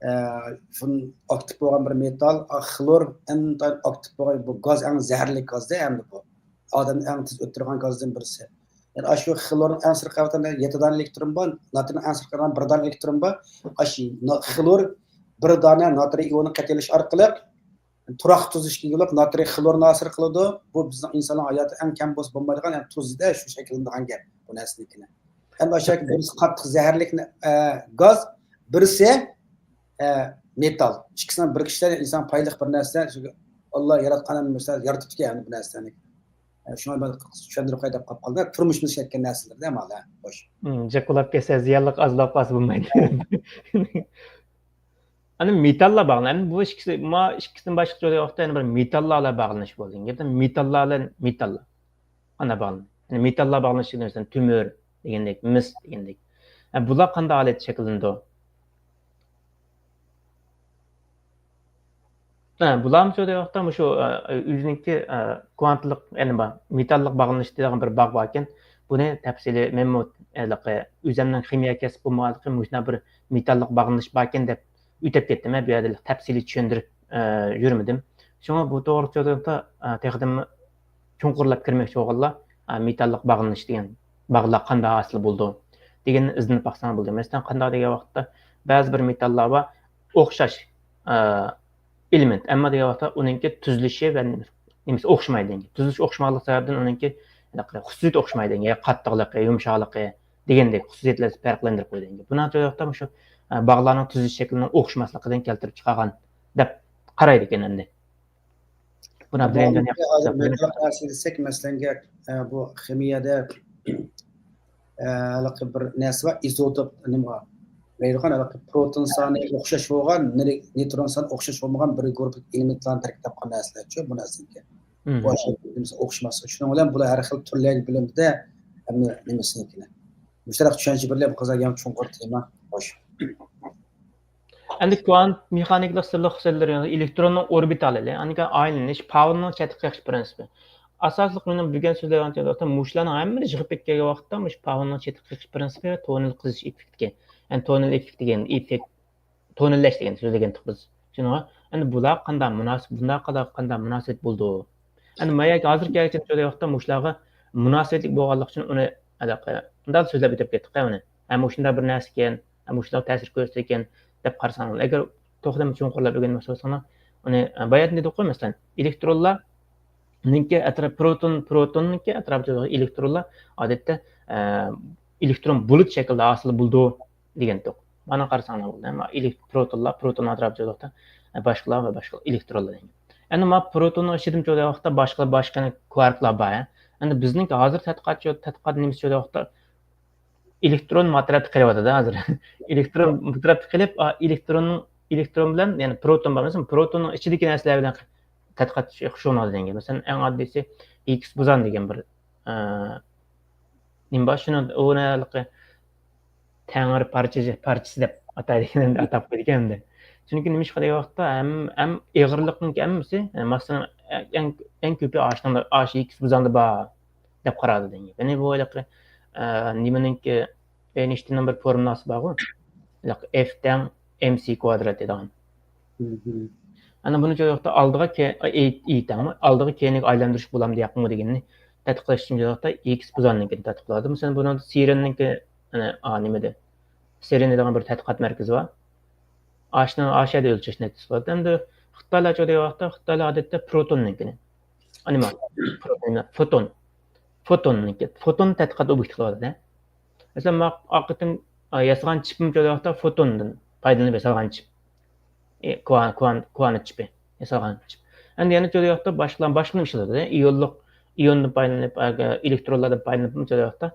ئە، شۇن ئاكتىپ بولغان بىر مېتال، ئا، خلور ئىنتايىن ئاكتىپ بولغان بۇ گاز، ئەڭ زەھەرلىك گاز-دە ئەمدى بۇ. ئادەمنى ئەڭ تېز ئۆلتۈرىدىغان گازدىن بىرسى. يەنى ئاشۇ خلورنىڭ ئەڭ سىرتقى قەۋىتىدە يەتتە دانە ئېلېكترون بار، ناترىينىڭ ئەڭ سىرتقى قەۋىتىدە بىر دانە ئېلېكترون بار. ئاشۇ نا-، خلور بىر دانە ناترىي ئىيونى قېتىلىشى ئارقىلىق تۇراق تۈزۈشكە ئىگە بولۇپ، ناترىي خلورنى ھاسىل قىلىدۇ. بۇ بىزنىڭ ئىنسانلارنىڭ ھاياتىدا ئەڭ كەم بولسا بولمايدىغان، يەنى تۇزدا شۇ شەكىللىنىدىغان گەپ بۇ نەرسىنىڭكىنى. ئەمدى ئاشۇ بىرسى قاتتىق زەھەرلىك، ئە، گاز، بىرسى، ئە، مېتال. ئىككىسىنىڭ بىرىكىشىدە ئىنسان پايدىلىق بىر نەرسە، چۈنكى ئاللا ياراتقان ھەممە نەرسىلەرنى يارىتىپتىكەن ھەممە بۇ نەرسىلەرنى. ئە، شۇڭا مەن چۈشەندۈرۈپ قوياي دەپ قاپقالدىم. تۇرمۇشىمىزغا كەتكەن نەرسىلەر-دە مانا، خوش. مم، جىق بولاپ كەتسە زىيانلىق، ئاز بولاپ قالسا بولمايدۇ. ئەنە مېتاللار باغلىنىش. ئەنە بۇ ئىككىسى، ما ئىككىسىدىن باشقا جايدا ۋاقىتتا يەنە بىر مېتاللار بىلەن باغلىنىش بولدى. يەنى مېتاللار بىلەن مېتاللار. ئانا باغلىنىش. يەنى مېتاللار باغلىنىشى، مەسىلەن، تۆمۈر دېگەندەك، مىس دېگەندەك. ھە، بۇلار قانداق ھالەتتە شەكىللىنىدۇ؟ ھە، بۇلارمۇ شۇ ۋاقىتتا مۇشۇ، ئە، ئۆزىنىڭكى، ئە، كۋانتلىق، يەنى بار، مېتاللىق باغلىنىش دەيدىغان بىر باغ باركەن. بۇنى تەپسىلىي مەنمۇ ھېلىقى ئۆزۈمنىڭ خىمىيە كەسپى بولمىغانلىقى، مۇشۇنداق بىر مېتاللىق باغلىنىش باركەن دەپ ئۆتۈپ كەتتىم. بۇ يەردە تەپسىلىي چۈشەندۈرۈپ، ئە، يۈرمىدىم. شۇڭا بۇ توغرىلىق سۆزلىگەندە، ئە، تېخىدىنمۇ چوڭقۇرلاپ كىرمەكچى بولغانلار، ئە، مېتاللىق باغلىنىش دېگەن باغلار قانداق ھاسىل بولىدۇ دېگەننى ئىزدىنىپ باقساڭلار بولىدۇ. مەسىلەن، قانداق دېگەن ۋاقىتتا بەزى بىر مېتاللار بار، ئوخشاش، ئە، ئېلېمېنت، ئەمما دېگەن ۋاقىتتا ئۇنىڭكى تۈزۈلۈشى ۋە نېمىسى ئوخشىمايدۇ. تۈزۈلۈشى ئوخشىمىغانلىقى سەۋەبىدىن ئۇنىڭكى خۇسۇسىيىتى ئوخشىمايدۇ. يا قاتتىقلىقى، يۇمشاقلىقى دېگەندەك خۇسۇسىيەتلەر پەرقلەندۈرۈپ قويىدۇ. بۇنىڭ ئۈچۈن مۇشۇ، ئە، باغلارنىڭ تۈزۈلۈش شەكلىنىڭ ئوخشىماسلىقىدىن كەلتۈرۈپ چىقارغان دەپ قارايدىكەن ئەمدى. بۇنى بىلەيدىغان ھازىر مېتال نەرسە دېسەك، مەسىلەنگە، ئە، بۇ خىمىيەدە، ئە، ھېلىقى بىر نەرسە بار، ئىزوتوپ، نېمە بار؟ دەيدىغان ھېلىقى پروتون سانى ئوخشاش بولغان، نېرى-، نېيترون سانى ئوخشاش بولمىغان بىر گۇرۇپپا ئېلېمېنتلارنى تەركىب تاپقان نەرسىلەر شۇ، بۇ نەرسىنىڭكى. بۇ ئاشۇ نېمىسى ئوخشىماسلىق. شۇنىڭ بىلەن بۇلار ھەر خىل تۈرلەرگە بۆلۈندى-دە، ھەممە نېمىسىنىڭكىنى. مۇشۇنداق چۈشەنچە بېرىلىپ، قىزار يەنە چوڭقۇر تېما. خوش. ئەمدى كۋانت مېخانىكىلىق سىرلىق خۇسۇسىيەتلىرى، ئېلېكتروننىىڭ ئوربىتالى، ئاندىن كېيىن ئايلىنىش، پاۋېلنىڭ چەتكە قېقىش پىرىنسىپى. ئاساسلىق مېنىڭ بۈگۈن سۆزلەيدىغان، مۇشۇلارنىڭ ھەممىسى يىغىپ كەتكەن ۋاقىتتا، مۇشۇ پاۋېلنىڭ چەتكە قېقىش پىرىنسىپى ۋە تونېل قىزىش ئېففېكتى. يەنى تونېل ئېففېكت دېگەن ئېففېكت، تونېللەش دېگەن سۆزلىگەنتۇق بىز شۇنىڭغا. ئەمدى بۇلار قانداق مۇناسىپ، بۇنداق قانداق، قانداق مۇناسىۋەت بولىدۇ؟ ئەمدى ماياكى ھازىرقى ھەرىكەت سۆزلەيدىغان ۋاقىتتا مۇشۇلارغا مۇناسىۋەتلىك بولغانلىقى ئۈچۈن ئۇنى ھېلىقى مۇنداق سۆزلەپ ئۆتۈپ كەتتۇق ئۇنى. ھە، مۇشۇنداق بىر نەرسىكەن، ھە، مۇشۇنداق تەسىر كۆرسىتىدىكەن دەپ قارىساڭلار. ئەگەر توختىماي چوڭقۇرلاپ ئۆگەنمەكچى بولساڭلار، ئۇنى، ئە، باياتىن دېدۇققۇ، مەسىلەن، ئېلېكترونلارنىڭكى ئەتراپ، پروتون، پروتوننىڭكى ئەتراپىدا ئېلېكترونلار ئادەتتە، ئە، ئېلېكترون بۇلۇت شەكلىدە ھاسىل بولىدۇ دېگەنتۇق. مانا قارىساڭلار بولدى. ئەمما ئېلېكت-، پروتونلار، پروتون ئەتراپىدا باشقىلار ۋە باشقا ئېلېكترونلار دېگەن. ئەمدى ما پروتوننىڭ ئىچىدىمۇ چۆرىدىغان ۋاقىتتا باشقا، باشقا كۋاركلار بار. ئەمدى بىزنىڭكى ھازىر تەتقىقات، تەتقىقات نېمىسى چۆرىدىغان ۋاقىتتا ئېلېكترون ما تەرەپتە قېلىۋاتىدۇ ھازىر. ئېلېكترون بۇ تەرەپتە قېلىپ، ئا، ئېلېكترون، ئېلېكترون بىلەن، يەنى پروتون بار، مەسىلەن، پروتوننىڭ ئىچىدىكى نەرسىلەر بىلەن تەتقىقات شۇغۇللىنىدىكەن. مەسىلەن، ئەڭ ئاددىيسى ھىگگس بوزان دېگەن بىر، ئە، نېمە بار؟ شۇنىڭ ئۇنى ھېلىقى تەڭرى پارچىسى، پارچىسى دەپ ئاتايدىكەن، ئەمدى ئاتاپ قويدىكەن ئەمدى. چۈنكى نېمىشقا دېگەن ۋاقىتتا ھەم، ھەم ئېغىرلىقنىڭكى ھەممىسى، ماسسىنىڭ ئەڭ، ئەڭ كۆپى ئاشۇنىڭدا، ئاشۇ ھىگگس بوزاندا بار دەپ قارالىدۇ دېگەن گەپ. يەنى بۇ ھېلىقى، ئە، نېمىنىڭكى، ئەينشتىيننىڭ بىر فورمۇلاسى بارغۇ، ھېلىقى ئېف تەڭ ئېم سى كۋادرات دەيدىغان. ئەنە بۇنى چوياقتا ئالدىغا ئېيتەڭمۇ، ئالدىغا كېيىنگە ئايلاندۇرۇش بولامدۇ ياقمۇ دېگەننى تەتقىق قىلىش ئۈچۈن چوياقتا ئېكس بۇزاننىڭكىنى تەتقىق قىلىۋاتىدۇ. مەسىلەن، بۇنىڭدا سېرىننىڭكى، ئەنە، ئا، نېمىدە؟ سېرىن دەيدىغان بىر تەتقىقات مەركىزى بار. ئاشنىڭ ئاشەدە ئۆلچەش نەتىجىسى بولىدۇ. ئەمدى خىتايلار چوياقتا، خىتايلار ئادەتتە پروتوننىڭكىنى، ئەنە، نېمە؟ پروتون، فوتون، فوتوننىڭكى، فوتون تەتقىقات ئوبيېكتى قىلىۋاتىدۇ. مەسىلەن، مانا ئاقىتىم ياسىغان چىپىم چوياقتا فوتوندىن پايدىلىنىپ ياسالغان چىپ. ئى، كۇان-، كۇان-، كۇانت چىپى ياسالغان چىپ. ئەمدى يەنە چوياقتا باشقىلار، باشقىلار ئىشلىتىدۇ. ئىيونلۇق، ئىيوندىن پايدىلىنىپ، ئە، ئېلېكترونلاردىن پايدىلىنىپ چوياقتا،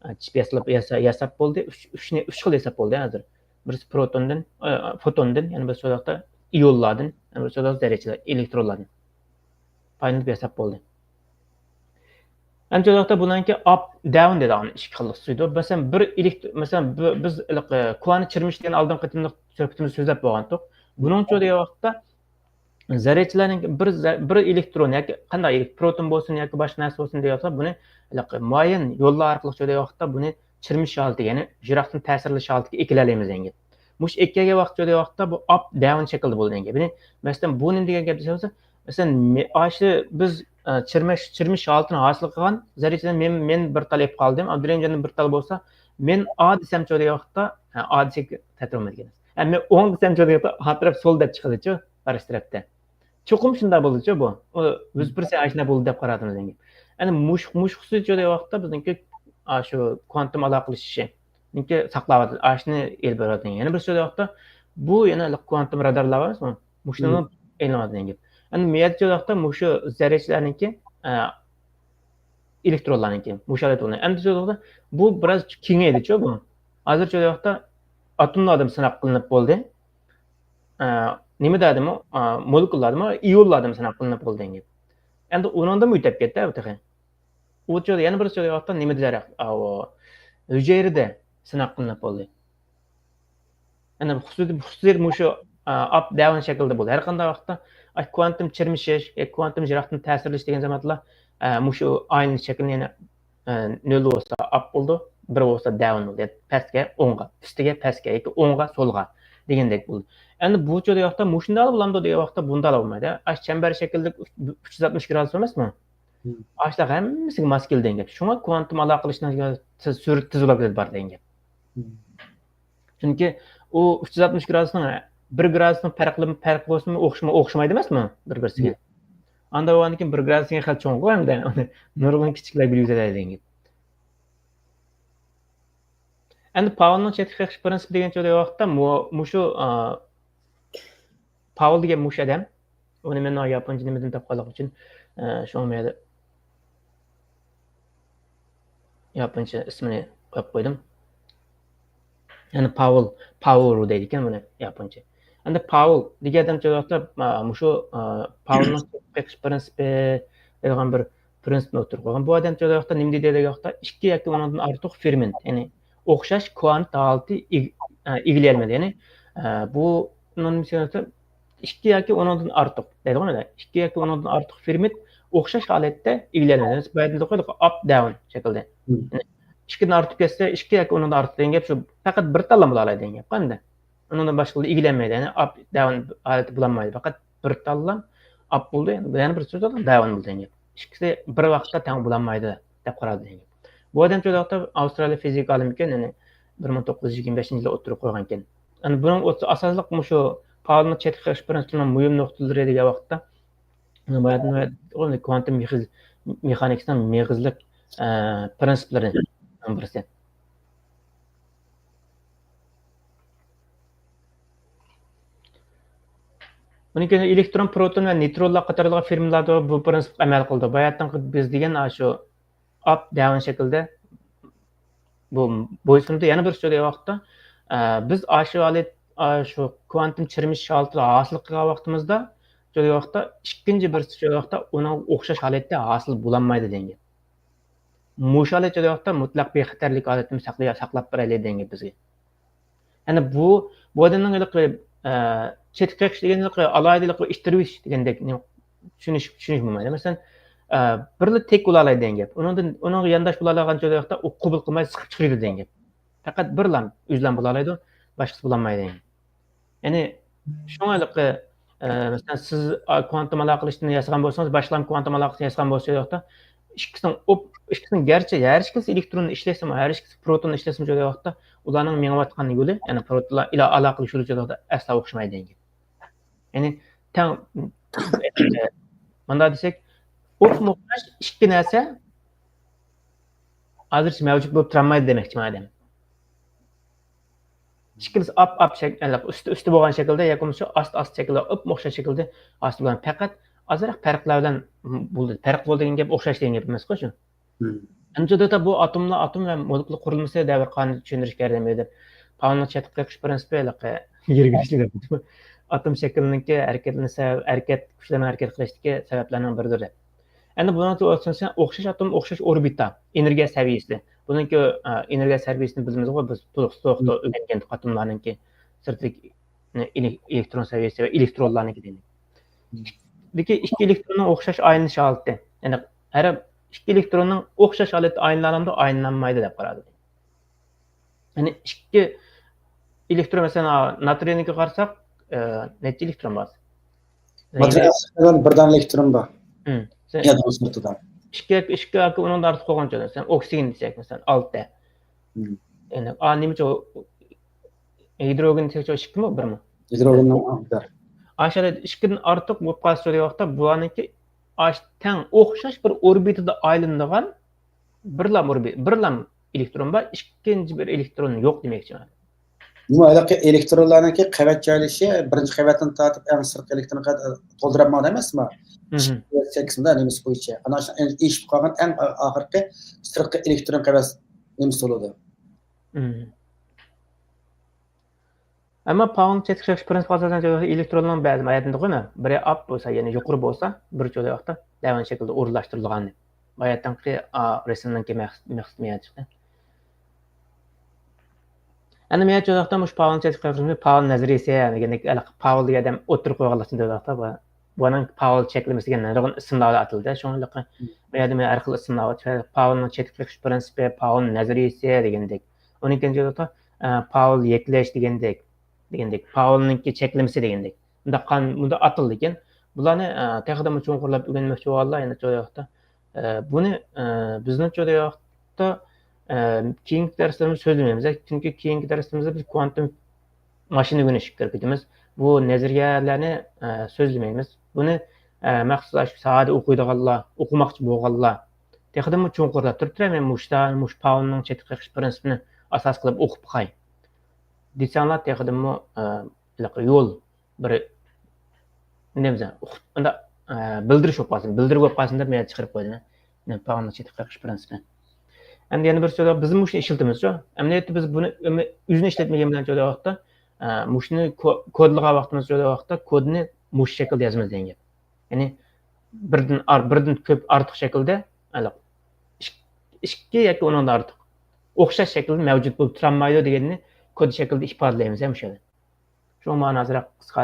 ئە، چىپ ياساپ، ياسا-، ياساپ بولدى. ئۈچ، ئۈچنى، ئۈچ خىل ياساپ بولدى ھازىر. بىرسى پروتوندىن، ئە، فوتوندىن، يەنە بىرسى چوياقتا ئىيونلاردىن، يەنە بىرسى چوياقتا زەررىچىلەر، ئېلېكترونلاردىن پايدىلىنىپ ياساپ بولدى. ئەمدى چوياقتا بۇنىڭكى ئاپ، داۋن دەيدىغان ئىككى خىل ئۇسۇل بار. مەسىلەن، بىر ئېلېكتر-، مەسىلەن، بىر، بىز ھېلىقى كۇانت چىرمىشى دېگەن ئالدىنقى قېتىملىق سۆھبىتىمىزدە سۆزلەپ بولغانتۇق. بۇنىڭ چوياقتا زەررىچىلەرنىڭ بىر زە-، بىر ئېلېكترون ياكى قانداق ئېلېك-، پروتون بولسۇن ياكى باشقا نەرسە بولسۇن دەيۋاتسا، بۇنى ھېلىقى مۇئەييەن يوللار ئارقىلىق چوياقتا بۇنى چىرمىش ھالىتىگە، يەنى يىراقتىن تەسىرلىشىش ھالىتىگە ئېكىلەلەيمىز دېگەن گەپ. مۇشۇ ئېكىلگەن ۋاقىت چوياقتا بۇ ئاپ، داۋن شەكلىدە بولىدۇ دېگەن گەپ. يەنى، مەسىلەن، بۇ نېمە دېگەن گەپ دېسە، مەسىلەن، مە-، ئاشۇ بىز، ئە، چىرمىش، چىرمىش ھالىتىنى ھاسىل قىلغان زەررىچىدىن مەن، مەن بىر تال ئېلىپ قالدىم، ئابدۇرېھىمجاندىن بىر تال بولسا، مەن ئا دېسەم چوياقتا، ھە، ئا دېسەك تەتۈر بولمايدىكەن. ھە، مەن ئوڭ دېسەم چوياقتا ئا تەرەپ سول دەپ چىقىدىچۇ، قارشى تەرەپتە. چوقۇم شۇنداق بولىدىچۇ بۇ. ئۇ يۈز پىرسەنت ئاشۇنداق بولىدۇ دەپ قارىدىم دېگەن گەپ. ئەنە مۇش-، مۇشۇ خۇسۇسىيەت چوياقتا بىزنىڭكى، ئاشۇ كۇانتۇم ئالاقىلىشىشى نىڭكى ساقلاۋاتىدۇ. ئاشۇنى ئېلىپ بېرىۋاتىدۇ. يەنە بىر سۆز ۋاقىتتا بۇ يەنە كۇانتۇم رادارلار بار ئەمەسمۇ؟ مۇشۇنىڭ ئېلىنىۋاتىدۇ دېگەن گەپ. ئەمدى مۇ يەردە سۆز ۋاقىتتا مۇشۇ زەررىچىلەرنىڭكى، ئە، ئېلېكترونلارنىڭكى مۇشۇ ھالەتتە بولىدۇ. ئەمدى سۆز ۋاقىتتا بۇ بىراز كېڭەيدىچۇ بۇ. ھازىر سۆز ۋاقىتتا ئاتوملاردىن سىناق قىلىنىپ بولدى. ئە، نېمە دەدىمۇ؟ ئە، مولېكۇللاردىمۇ، ئىيونلاردىمۇ سىناق قىلىنىپ بولدى دېگەن گەپ. ئەمدى ئۇنىڭدىن ئۆتۈپ كەتتى بۇ تېخى. ئۇ چاغدا يەنە بىر سۆز ۋاقىتتا نېمە دېيەر، ئاۋۇ، ھۈجەيرىدە سىناق قىلىنىپ بولدى. يەنە خۇسۇسىيىتى، خۇسۇسىيىتى مۇشۇ، ئا، ئاپ داۋن شەكلىدە بولدى. ھەر قانداق ۋاقىتتا، ئا، كۋانتۇم چىرمىشىش، يا كۋانتۇم يىراقتىن تەسىرلىشىش دېگەن زاماندا، ئا، مۇشۇ ئايلىنىش شەكلىنى يەنە، ئا، نۆل بولسا ئاپ بولىدۇ، بىر بولسا داۋن بولىدۇ. يا پەسكە، ئوڭغا، ئۈستىگە، پەسكە ياكى ئوڭغا، سولغا دېگەندەك بولىدۇ. ئەمدى بۇ چاغدا ۋاقىتتا مۇشۇنداق بولامدۇ دېگەن ۋاقىتتا بۇنداق بولمايدۇ. ئاشۇ چەمبەر شەكىللىك ئۈچ يۈز ئاتمىش گرادۇس ئەمەسمۇ؟ مم. ئاشۇنداق ھەممىسىگە ماس كېلىدۇ دېگەن گەپ. شۇڭا كۋانتۇم ئالاقىلىشىشنىڭ سۈرئىتى تېز بولۇپ كېتىدۇ دېگەن گەپ. مم. چۈنكى ئۇ ئۈچ يۈز ئاتمىش گرادۇسنىڭ، بىر گرادۇسنىڭ پەرقى، پەرقى بولسىمۇ ئوخشىما-، ئوخشىمايدۇ ئەمەسمۇ بىر-بىرسىگە؟ مم. ئاندا بولغاندىن كېيىن بىر گرادۇس دېگەن خېلى چوڭغۇ ئەمدى. ئۇنى نۇرغۇن كىچىكلەرگە يۈزەلەيدۇ دېگەن گەپ. ئەمدى پاۋېلنىڭ چەتكە قېقىش پىرىنسىپى دېگەن چوغدا ۋاقىتتا مۇ-، مۇشۇ، ئا، پاۋېل دېگەن مۇشۇ ئادەم. ئۇنى مەن ياپونچە نېمىدىن تاپقانلىقى ئۈچۈن، ئە، شۇڭا مەن ياپونچە ئىسمىنى قويۇپ قويدۇم. يەنى پاۋېل، پاۋېل دەيدىكەن بۇنى ياپونچە. ئەمدى پاۋېل دېگەن ئادەم چوغدا، ئە، مۇشۇ، ئە، پاۋېلنىڭ قېقىش پىرىنسىپى دەيدىغان بىر پىرىنسىپنى ئوتتۇرىغا قويغان. بۇ ئادەم چوغدا نېمە دېدى دېگەن ۋاقىتتا، ئىككى ياكى ئۇنىڭدىن ئارتۇق فېرمېنت، يەنى ئوخشاش كۋانت ھالىتى ئىگ-، ئە، ئىگىلىيەلمىدى. يەنى، ئە، بۇ، ئىككى ياكى ئۇنىڭدىن ئارتۇق دەيدىغۇ، ئىككى ياكى ئۇنىڭدىن ئارتۇق فېرمېنت ئوخشاش ھالەتتە ئىگىلىيەلمەيدۇ. بۇ يەردە ئوقۇيدۇ، ئاپ داۋن شەكىلدە. مم. يەنى ئىككىدىن ئارتىپ كەتسە، ئىككى ياكى ئۇنىڭدىن ئارتۇق دېگەن گەپ شۇ، پەقەت بىر تاللا بولالايدۇ دېگەن گەپ ئەمدى. ئۇنىڭدىن باشقىلار ئىگىلەنمەيدۇ. يەنى ئاپ داۋن ھالىتى بولالمايدۇ. پەقەت بىر تاللا ئاپ بولدى، يەنە بىر تاللا داۋن بولدى دېگەن گەپ. ئىككىسى بىر ۋاقىتتا تەڭ بولالمايدۇ دەپ قارالدى دېگەن گەپ. بۇ ئادەم شۇ ۋاقىتتا ئاۋسترالىيە فىزىكا ئالىمى ئىكەن، يەنى بىر مىڭ توققۇز يۈز يىگىرمە بەشىنچى يىلى ئوتتۇرىغا قويغان ئىكەن. يەنى بۇنىڭ ئاساسلىق مۇشۇ پاۋېلنىڭ چەتكە قېقىش پىرىنسىپىنىڭ مۇھىم نۇقتىلىرى دېگەن ۋاقىتتا، كۋانتۇم مېخىز-، مېخانىكىسىنىڭ مېغىزلىق، ئە، پىرىنسىپلىرىنىڭ بىرسى. ئۇنىڭ كېيىن ئېلېكترون، پروتون ۋە نېيترونلار قاتارلىق فېرمېنتلاردا بۇ پىرىنسىپ ئەمەل قىلىدۇ. باياتىنقى بىز دېگەن ئاشۇ ئاپ داۋن شەكلىدە بۇ بويسۇنىدۇ. يەنە بىر سۆزلىگەن ۋاقىتتا، ئە، بىز ئاشۇ ھالەت، ئاشۇ كۋانتۇم چىرمىشىش ھالىتىنى ھاسىل قىلغان ۋاقتىمىزدا، سۆزلىگەن ۋاقىتتا ئىككىنچى بىرسى سۆزلىگەن ۋاقىتتا ئۇنىڭغا ئوخشاش ھالەتتە ھاسىل بولالمايدۇ دېگەن گەپ. مۇشۇ ھالەت سۆزلىگەن ۋاقىتتا مۇتلەق بىخەتەرلىك ھالىتىنى ساقلىي-، ساقلاپ بېرەيلى دېگەن گەپ بىزگە. يەنى بۇ، بۇ ئادەمنىڭ ھېلىقى، ئە، چەتكە قېقىش دېگەن ھېلىقى ئالاھىدە ھېلىقى ئىتتىرىۋېتىش دېگەندەك نېمە چۈشىنىش، چۈشىنىش بولمايدۇ. مەسىلەن، ئە، بىرلا تىك بولالايدۇ دېگەن گەپ. ئۇنىڭدىن، ئۇنىڭغا يانداش بولالايدىغان چوغدا ئۇ قوبۇل قىلماي سىقىپ چىقىرىدۇ دېگەن گەپ. پەقەت بىرلا ئۆزلەم بولالايدۇ، باشقىسى بولالمايدۇ دېگەن گەپ. يەنى شۇڭا ھېلىقى، ئە، مەسىلەن، سىز، ئا، كۋانتۇم ئالاقىلىشىشنى ياسىغان بولسىڭىز، باشقىلارمۇ كۋانتۇم ئالاقىسىنى ياسىغان بولسا، ئۇ ۋاقىتتا ئىككىسىنىڭ ئوپ-، ئىككىسىنىڭ گەرچە ھەر ئىككىسى ئېلېكتروننى ئىشلەسىمۇ، ھەر ئىككىسى پروتوننى ئىشلەسىمۇ، شۇ ۋاقىتتا ئۇلارنىڭ مېڭىۋاتقان يولى، يەنى پروتونلار ئىلا ئالاقىلىشىش يولى شۇ ۋاقىتتا ئەسلا ئوخشىمايدۇ دېگەن گەپ. يەنى تەڭ، مۇنداق دېسەك، ئوپمۇ ئوخشاش ئىككى نەرسە ھازىرچە مەۋجۇت بولۇپ تۇرالمايدۇ دېمەكچىمەن ئادەم. ئىككىلىسى ئاپ-ئاپ شەك-، ئۈستى، ئۈستى بولغان شەكىلدە ياكى بولمىسا ئاست-ئاست شەكىلدە، ئوپمۇ ئوخشاش شەكىلدە ئاستى بىلەن پەقەت ئازراق پەرقلەر بىلەن بولىدۇ. پەرق بولىدۇ دېگەن گەپ ئوخشاش دېگەن گەپ ئەمەسقۇ شۇ. مم. ئەمدى بۇ ئاتوملار، ئاتوم ۋە مولېكۇلا قۇرۇلمىسى دەۋر قانۇنىنى چۈشەندۈرۈشكە ياردەم بېرىدۇ. پاولنىڭ چەتكە قېقىش پىرىنسىپى ھېلىقى يىگىرمىنچى دەپ، ئاتوم شەكلىنىڭكى ھەرىكەتلىنىش سەۋەب-، ھەرىكەت كۈچلىرىنىڭ ھەرىكەت قىلىشتىكى سەۋەبلەرنىڭ بىرىدۇر دەپ. ئەمدى بۇنىڭ ئوخشاش ئاتوم، ئوخشاش ئوربىتا، ئېنېرگىيە سەۋىيەسى. بۇنىڭكى، ئا، ئېنېرگىيە سەۋىيەسىنى بىلىمىزغۇ، بىز تولۇق، تولۇق مم. ئۆگەنگەن ئاتوملارنىڭكى سىرتىدىكى ئېلېك-، ئېلېكترون سەۋىيەسى ۋە ئېلېكترونلارنىڭكى دېگەن. مم. لېكىن ئىككى ئېلېكتروننىڭ ئوخشاش ئايلىنىش ھالىتى. يەنى ھەر ئىككى ئېلېكتروننىڭ ئوخشاش ھالەتتە ئايلىنالامدۇ، ئايلىنالمايدۇ دەپ قارالدى. يەنى ئىككى ئېلېكترون، مەسىلەن، ناترىينىڭكىگە قارىساق، ئە، نەچچە ئېلېكترون بار؟ ناترىي ئاستىدا بىر دانە ئېلېكترون بار. ھىم. يادرو سىرتىدا. ئىككى، ئىككى ياكى ئۇنىڭدىن ئارتۇق بولغانچە، مەسىلەن، ئوكسىگېن دېسەك، مەسىلەن، ئالتە. ھىم. يەنى، ئا، نېمىچە ئۇ، گىدروگېن دېسەكچە ئىككىمۇ، بىرمۇ؟ گىدروگېننىڭ بىر. ئاشۇ ئىككىدىن ئارتۇق بولۇپ قالسا، شۇ ۋاقىتتا بۇلارنىڭكى ئاش-، تەڭ ئوخشاش بىر ئوربىتىدا ئايلىنىدىغان بىرلا ئوربىت-، بىرلا ئېلېكترون بار، ئىككىنچى بىر ئېلېكترون يوق دېمەكچىمەن. نېمە، ھېلىقى ئېلېكترونلارنىڭكى قەۋەت جايلىشى بىرىنچى قەۋەتتىن تارتىپ ئەڭ سىرتقى ئېلېكترونغا تولدۇرۇپ ماڭىدۇ ئەمەسمۇ؟ مم. ئىككى، سەككىز مۇنداق نېمىسى بويىچە. ئانا شۇ ئېشىپ قالغان ئەڭ ئاخىرقى سىرتقى ئېلېكترون قەۋەت نېمىسى بولىدۇ. مم. ئەمما پاولنىڭ چەتكە قېقىش پىرىنسىپىغا ئاساسەن، ئېلېكتروننىڭ بەزى ھاياتىندىغۇ بىرى ئاپ بولسا، يەنى يۇقىرى بولسا، بىر چودا ۋاقىتتا دەۋان شەكلىدە ئورۇنلاشتۇرۇلغان. باياتىنقى، ئا، رەسىمنىڭكى مەقسىتى، مەقسىتى مەيەن چىقتى. ئەنە مەيەن چودا ۋاقىتتا مۇشۇ پاولنىڭ چەتكە قېقىش پىرىنسىپى، پاول نەزەرىيىسى دېگەندەك، پاول دېگەن ئادەم ئوتتۇرىغا قويغانلىقتىن چودا ۋاقىتتا بۇ، بۇنىڭ پاول چەكلىمىسى دېگەن نۇرغۇن ئىسىملار ئاتىلدى. شۇڭا ھېلىقى مم. بۇ يەردە مەن ھەر خىل ئىسىملار بار. پاولنىڭ چەتكە قېقىش پىرىنسىپى، پاول نەزەرىيىسى دېگەندەك. ئۇنىڭ كېيىن چودا ۋاقىتتا، ئە، پاول يەكلەش دېگەندەك. دېگەندەك، پاولنىڭكى چەكلىمىسى دېگەندەك. مۇنداق قان-، مۇنداق ئاتىلىدىكەن. بۇلارنى، ئە، تېخىمۇ چوڭقۇرلاپ ئۆگەنمەكچى بولغانلار يەنە چودا ۋاقىتتا، ئە، بۇنى، ئە، بىزنىڭ چودا ۋاقىتتا، ئە، كېيىنكى دەرسلىرىمىزدە سۆزلىمەيمىز. چۈنكى كېيىنكى دەرسلىرىمىزدە بىز كۋانتۇم ماشىنا ئۆگىنىشكە كىرىپ كېتىمىز. بۇ نەزەرىيەلەرنى، ئە، سۆزلىمەيمىز. بۇنى، ئە، مەخسۇس ئاشۇ ساھەدە ئوقۇيدىغانلار، ئوقۇماقچى بولغانلار تېخىدىمۇ چوڭقۇرلاپ تۇرۇپ تۇرۇپ، مەن مۇشتا-، مۇشۇ پاولنىڭ چەتكە قېقىش پىرىنسىپىنى ئاساس قىلىپ ئوقۇپ باقاي دېسەڭلار، تېخىدىمۇ، ئە، ھېلىقى يول بىر، نېمە دېسەم، ئۇنداق، ئە، بىلدۈرۈش بولۇپ قالسۇن، بىلدۈرۈش بولۇپ قالسۇن دەپ مەن چىقىرىپ قويدۇم. پاولنىڭ چەتكە قېقىش پىرىنسىپى. ئەمدى يەنە بىر سۆز، بىز مۇشۇنى ئىشلىتىمىزچۇ. ئەمەلىيەتتە بىز بۇنى ئۆمە-، ئۆزىنى ئىشلەتمىگەن بىلەن چودا ۋاقىتتا، ئە، مۇشۇنى كو-، كودلىغان ۋاقتىمىزدا چودا ۋاقىتتا كودنى مۇشۇ شەكىلدە يازىمىز دېگەن گەپ. يەنى بىردىن ئار-، بىردىن كۆپ ئارتۇق شەكىلدە، ئىك-، ئىككى ياكى ئۇنىڭدىن ئارتۇق ئوخشاش شەكىلدە مەۋجۇت بولۇپ تۇرالمايدۇ دېگەننى كود شەكلىدە ئىپادىلەيمىز ھە مۇشۇ يەردە. شۇڭا مانا ئازراق قىسقا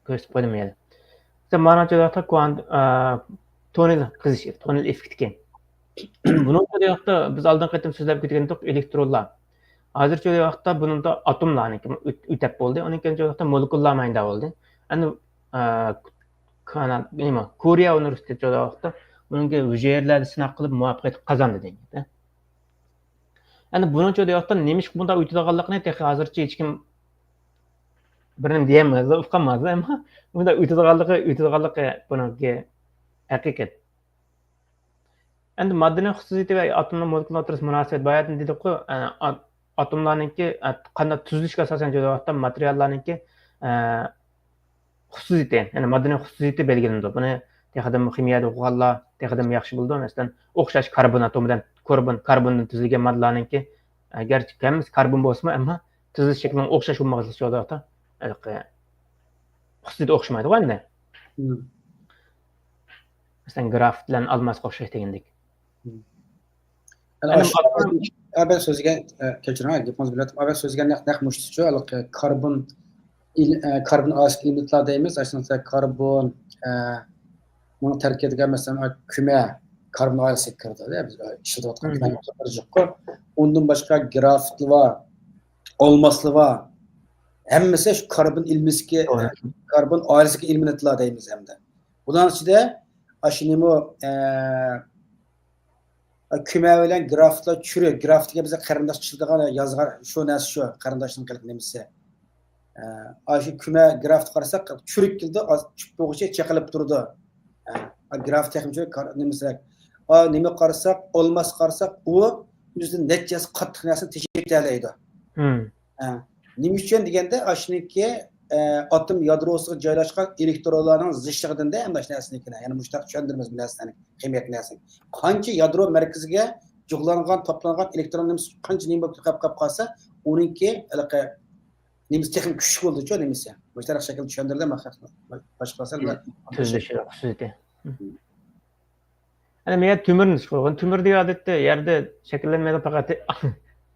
كۆرسىتىپ قويدۇم يەنە. مانا چودا ۋاقىتتا كوان-، ئا، توننېل قېزىش، توننېل ئېففېكتى. بۇنىڭ چودا ۋاقىتتا بىز ئالدىنقى قېتىم سۆزلەپ كەتكەنتۇق ئېلېكترونلار. ھازىر چودا ۋاقىتتا بۇنىڭدا ئاتوملارنىڭكى ئۆت-، ئۆتەپ بولدى. ئۇنىڭ كېيىن چودا ۋاقىتتا مولېكۇللار ماينىدا بولدى. ئەنە، ئا، كانا-، نېمە، كورېيە ئۇنىۋېرسىتېتى چودا ۋاقىتتا بۇنىڭكى ھۈجەيرىلەردە سىناق قىلىپ مۇۋەپپەقىيەتكە قازاندى دېگەن گەپ. ئەنە بۇنىڭ چودا ۋاقىتتا نېمىشقا بۇنداق ئۆتىدىغانلىقىنى تېخى ھازىرچە ھېچكىم بىر نېمە دېيەلمەيدۇ، ئۇقالمايدۇ، ئەمما بۇنداق ئۆتىدىغانلىقى، ئۆتىدىغانلىقى بۇنىڭكى ھەقىقەت. ئەمدى ماددىنىڭ خۇسۇسىيىتى ۋە ئاتومنىڭ مولېكۇلىنىڭ ئوتتۇرىسىدا مۇناسىۋەت بار ئىدى دېدۇققۇ، ئە، ئا-، ئاتوملارنىڭكى، ئە، قانداق تۈزۈلۈشكە ئاساسەن چودا ۋاقىتتا ماتېرىياللارنىڭكى، ئە، خۇسۇسىيىتى، يەنى ماددىنىڭ خۇسۇسىيىتى بەلگىلىنىدۇ. بۇنى تېخىدىنمۇ خىمىيەدە ئوقۇغانلار تېخىدىنمۇ ياخشى بىلىدۇ. مەسىلەن، ئوخشاش كاربون ئاتومىدىن، كاربون، كاربوندىن تۈزۈلگەن ماددىلارنىڭكى، ئە، گەرچە ھەممىسى كاربون بولسىمۇ، ئەمما تۈزۈلۈش شەكلىنىڭ ئوخشاش بولمىغانلىقى شۇ ھېلىقى خۇسۇسىيىتى ئوخشىمايدىغۇ ئەمدى. مم. مەسىلەن، گرافىت بىلەن ئالماسقا ئوخشاش دېگەندەك. مم. ئەنە ئەنە ئاشۇ ئاتوم ئەبە سۆزگە، ئە، كەچۈرۈڭ، گېپىڭىزنى بۆلۈپ، ئەبە سۆزگە نەق، نەق مۇشۇ شۇ، ھېلىقى كاربون، ئېل-، ئە، كاربون ئايرىلىق ئېلېمېنتلار دەيمىز، ئاشۇ كاربون، ئە، بۇنىڭ تەركىبىدىگە، مەسىلەن، كۈمە كاربون ئايرىلىقى كىرىدۇ، بىز ئىشلىتىۋاتقان مم. كۈمە بىر جۇققۇ. ئۇندىن باشقا گرافىتلار بار، ئالماسلار بار، ھەممىسى شۇ كاربون ئىلمىسىكى، كاربون ئائىلىسىدىكى ئېلېمېنتلار دەيمىز ھەمدە. بۇلارنىڭ ئىچىدە ئاشۇ نېمە، ئە، كۆمە بىلەن گرافىتلار چۈرۈك. گرافىت دېگەن بىزگە قېرىنداش چىلىدىغان، يازغان شۇ نەرسە شۇ، قېرىنداشنىڭ قىلىق نېمىسى. ئە، ئاشۇ كۆمە گرافىتقا قارىساق، چۈرۈك كېلىدۇ، ئاز چۈپ بولغۇچە چېقىلىپ تۇرىدۇ. ئە، گرافىت تېخىمۇ چۈرۈك، نېمىسىرەك. ئا، نېمە قارىساق، ئالماس قارىساق، ئۇ ئۆزىدىن نەچچە ھەسسە قاتتىق نەرسىنى تېشىپ كېتەلەيدۇ. ھە. نېمە ئۈچۈن دېگەندە، ئاشۇنىڭكى، ئە، ئاتوم يادروسىغا جايلاشقان ئېلېكترونلارنىڭ زىچلىقىدىن-دە، ئەمدى ئاشۇ نەرسىنىڭكىنى، يەنە مۇشۇنداق چۈشەندۈرىمىز بۇ نەرسىلەرنى، قىممەتلىك نەرسىنى. قانچە يادرو مەركىزىگە جۇغلانغان، توپلانغان ئېلېكترون نېمىسى قانچە نېمە بولۇپ قاپ، قاپ قالسا، ئۇنىڭكى ھېلىقى نېمىسى تېخىمۇ كۈچلۈك بولىدۇچۇ نېمىسى. مۇشۇنداق شەكىلدە چۈشەندۈرۈلدى، باشقا، باشقا مەسىلە. تۈزۈلۈشى، خۇسۇسىيىتى. ئەنە مەن تۆمۈرنى چىقىرغان. تۆمۈر دېگەن ئادەتتە يەردە شەكىللەنمەيدۇ، پەقەت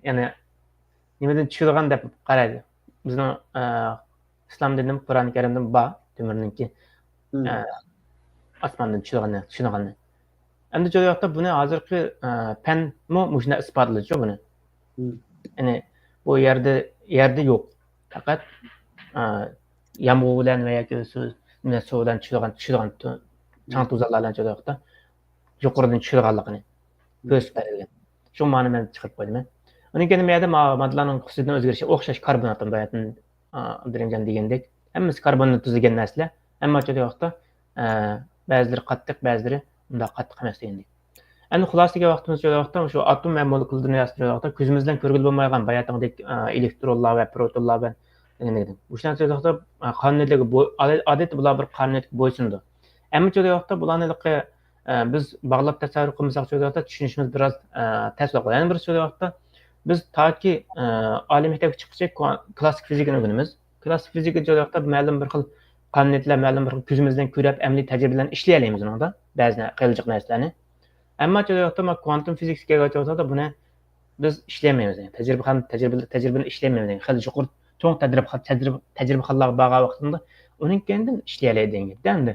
يەنى نېمىدىن چۈشىدىغان دەپ قارايدۇ. بىزنىڭ، ئە، ئىسلام دىنىمىز، قۇرئان كەرىمدىمۇ بار تۆمۈرنىڭكى، ئە، ئاسماندىن چۈشىدىغىنى، چۈشىدىغىنى. ئەمدى شۇ ۋاقىتتا بۇنى ھازىرقى، ئە، پەنمۇ مۇشۇنداق ئىسپاتلىدىچۇ بۇنى. يەنى بۇ يەردە، يەردە يوق. پەقەت، ئە، يامغۇر بىلەن ۋە ياكى سۇ، نېمە، سۇ بىلەن چۈشىدىغان، چۈشىدىغان تو-، چاڭ توزانلار بىلەن چۈشىدىغان ۋاقىتتا يۇقىرىدىن چۈشىدىغانلىقىنى كۆرسىتىپ بەرگەن. شۇ مانا مەن چىقىرىپ قويدۇم. ئۇنىڭ كېيىن مۇ يەردە ما-، ماددىلارنىڭ خۇسۇسىيىتىنىڭ ئۆزگىرىشى ئوخشاش كاربون ئاتوم باياتىن، ئا، ئابدۇرېھىمجان دېگەندەك، ھەممىسى كاربوندىن تۈزۈلگەن نەرسىلەر. ئەمما چۈشىدىغان ۋاقىتتا، ئە، بەزىلىرى قاتتىق، بەزىلىرى ئۇنداق قاتتىق ئەمەس دېگەندەك. ئەمدى خۇلاسىگە ۋاقتىمىز چۈشىدىغان ۋاقىتتا شۇ ئاتوم ۋە مولېكۇل دۇنياسىدا چۈشىدىغان ۋاقىتتا كۆزىمىز بىلەن كۆرگىلى بولمايدىغان باياتىنقىدەك، ئە، ئېلېكترونلار ۋە پروتونلار بىلەن نېمە دېدىم. مۇشۇ نەرسە چۈشىدىغان ۋاقىتتا، ئە، قانۇنىيەتلىككە بو-، ئادەت-، ئادەتتە بۇلار بىر قانۇنىيەتكە بويسۇنىدۇ. ئەمما چۈشىدىغان ۋاقىتتا بۇلارنى ھېلىقى، ئە، بىز باغلاپ تەسەۋۋۇر قىلمىساق چۈشىدىغان ۋاقىتتا چۈشىنىشىمىز بىراز، ئە، تەس بولىدۇ. يەنە بىر چۈشىدىغان ۋاقىتتا بىز تاكى، ئە، ئالىي مەكتەپكە چىققۇچە كوا-، كلاسسىك فىزىكىنى ئۆگىنىمىز. كلاسسىك فىزىكا دېگەن ۋاقىتتا مەلۇم بىر خىل قانۇنىيەتلەر، مەلۇم بىر خىل كۆزىمىز بىلەن كۆرۈپ، ئەمەلىي تەجرىبە بىلەن ئىشلىيەلەيمىز ئۇنىڭدا بەزى نە-، قىلىنچاق نەرسىلەرنى. ئەمما چۈشىدىغان ۋاقىتتا مانا كۋانتۇم فىزىكىسى كەلگەن ۋاقىتتا بۇنى بىز ئىشلىيەلمەيمىز. تەجرىبىخانا، تەجرىبە، تەجرىبىنى ئىشلىيەلمەيمىز. خېلى يۇقىرى، چوڭ تەجرىبە، تەجرىبە، تەجرىبىخانىلارغا بارغان ۋاقتىمدا ئۇنىڭ كەينىدىن ئىشلىيەلەيدۇ دېگەن گەپ ئەمدى.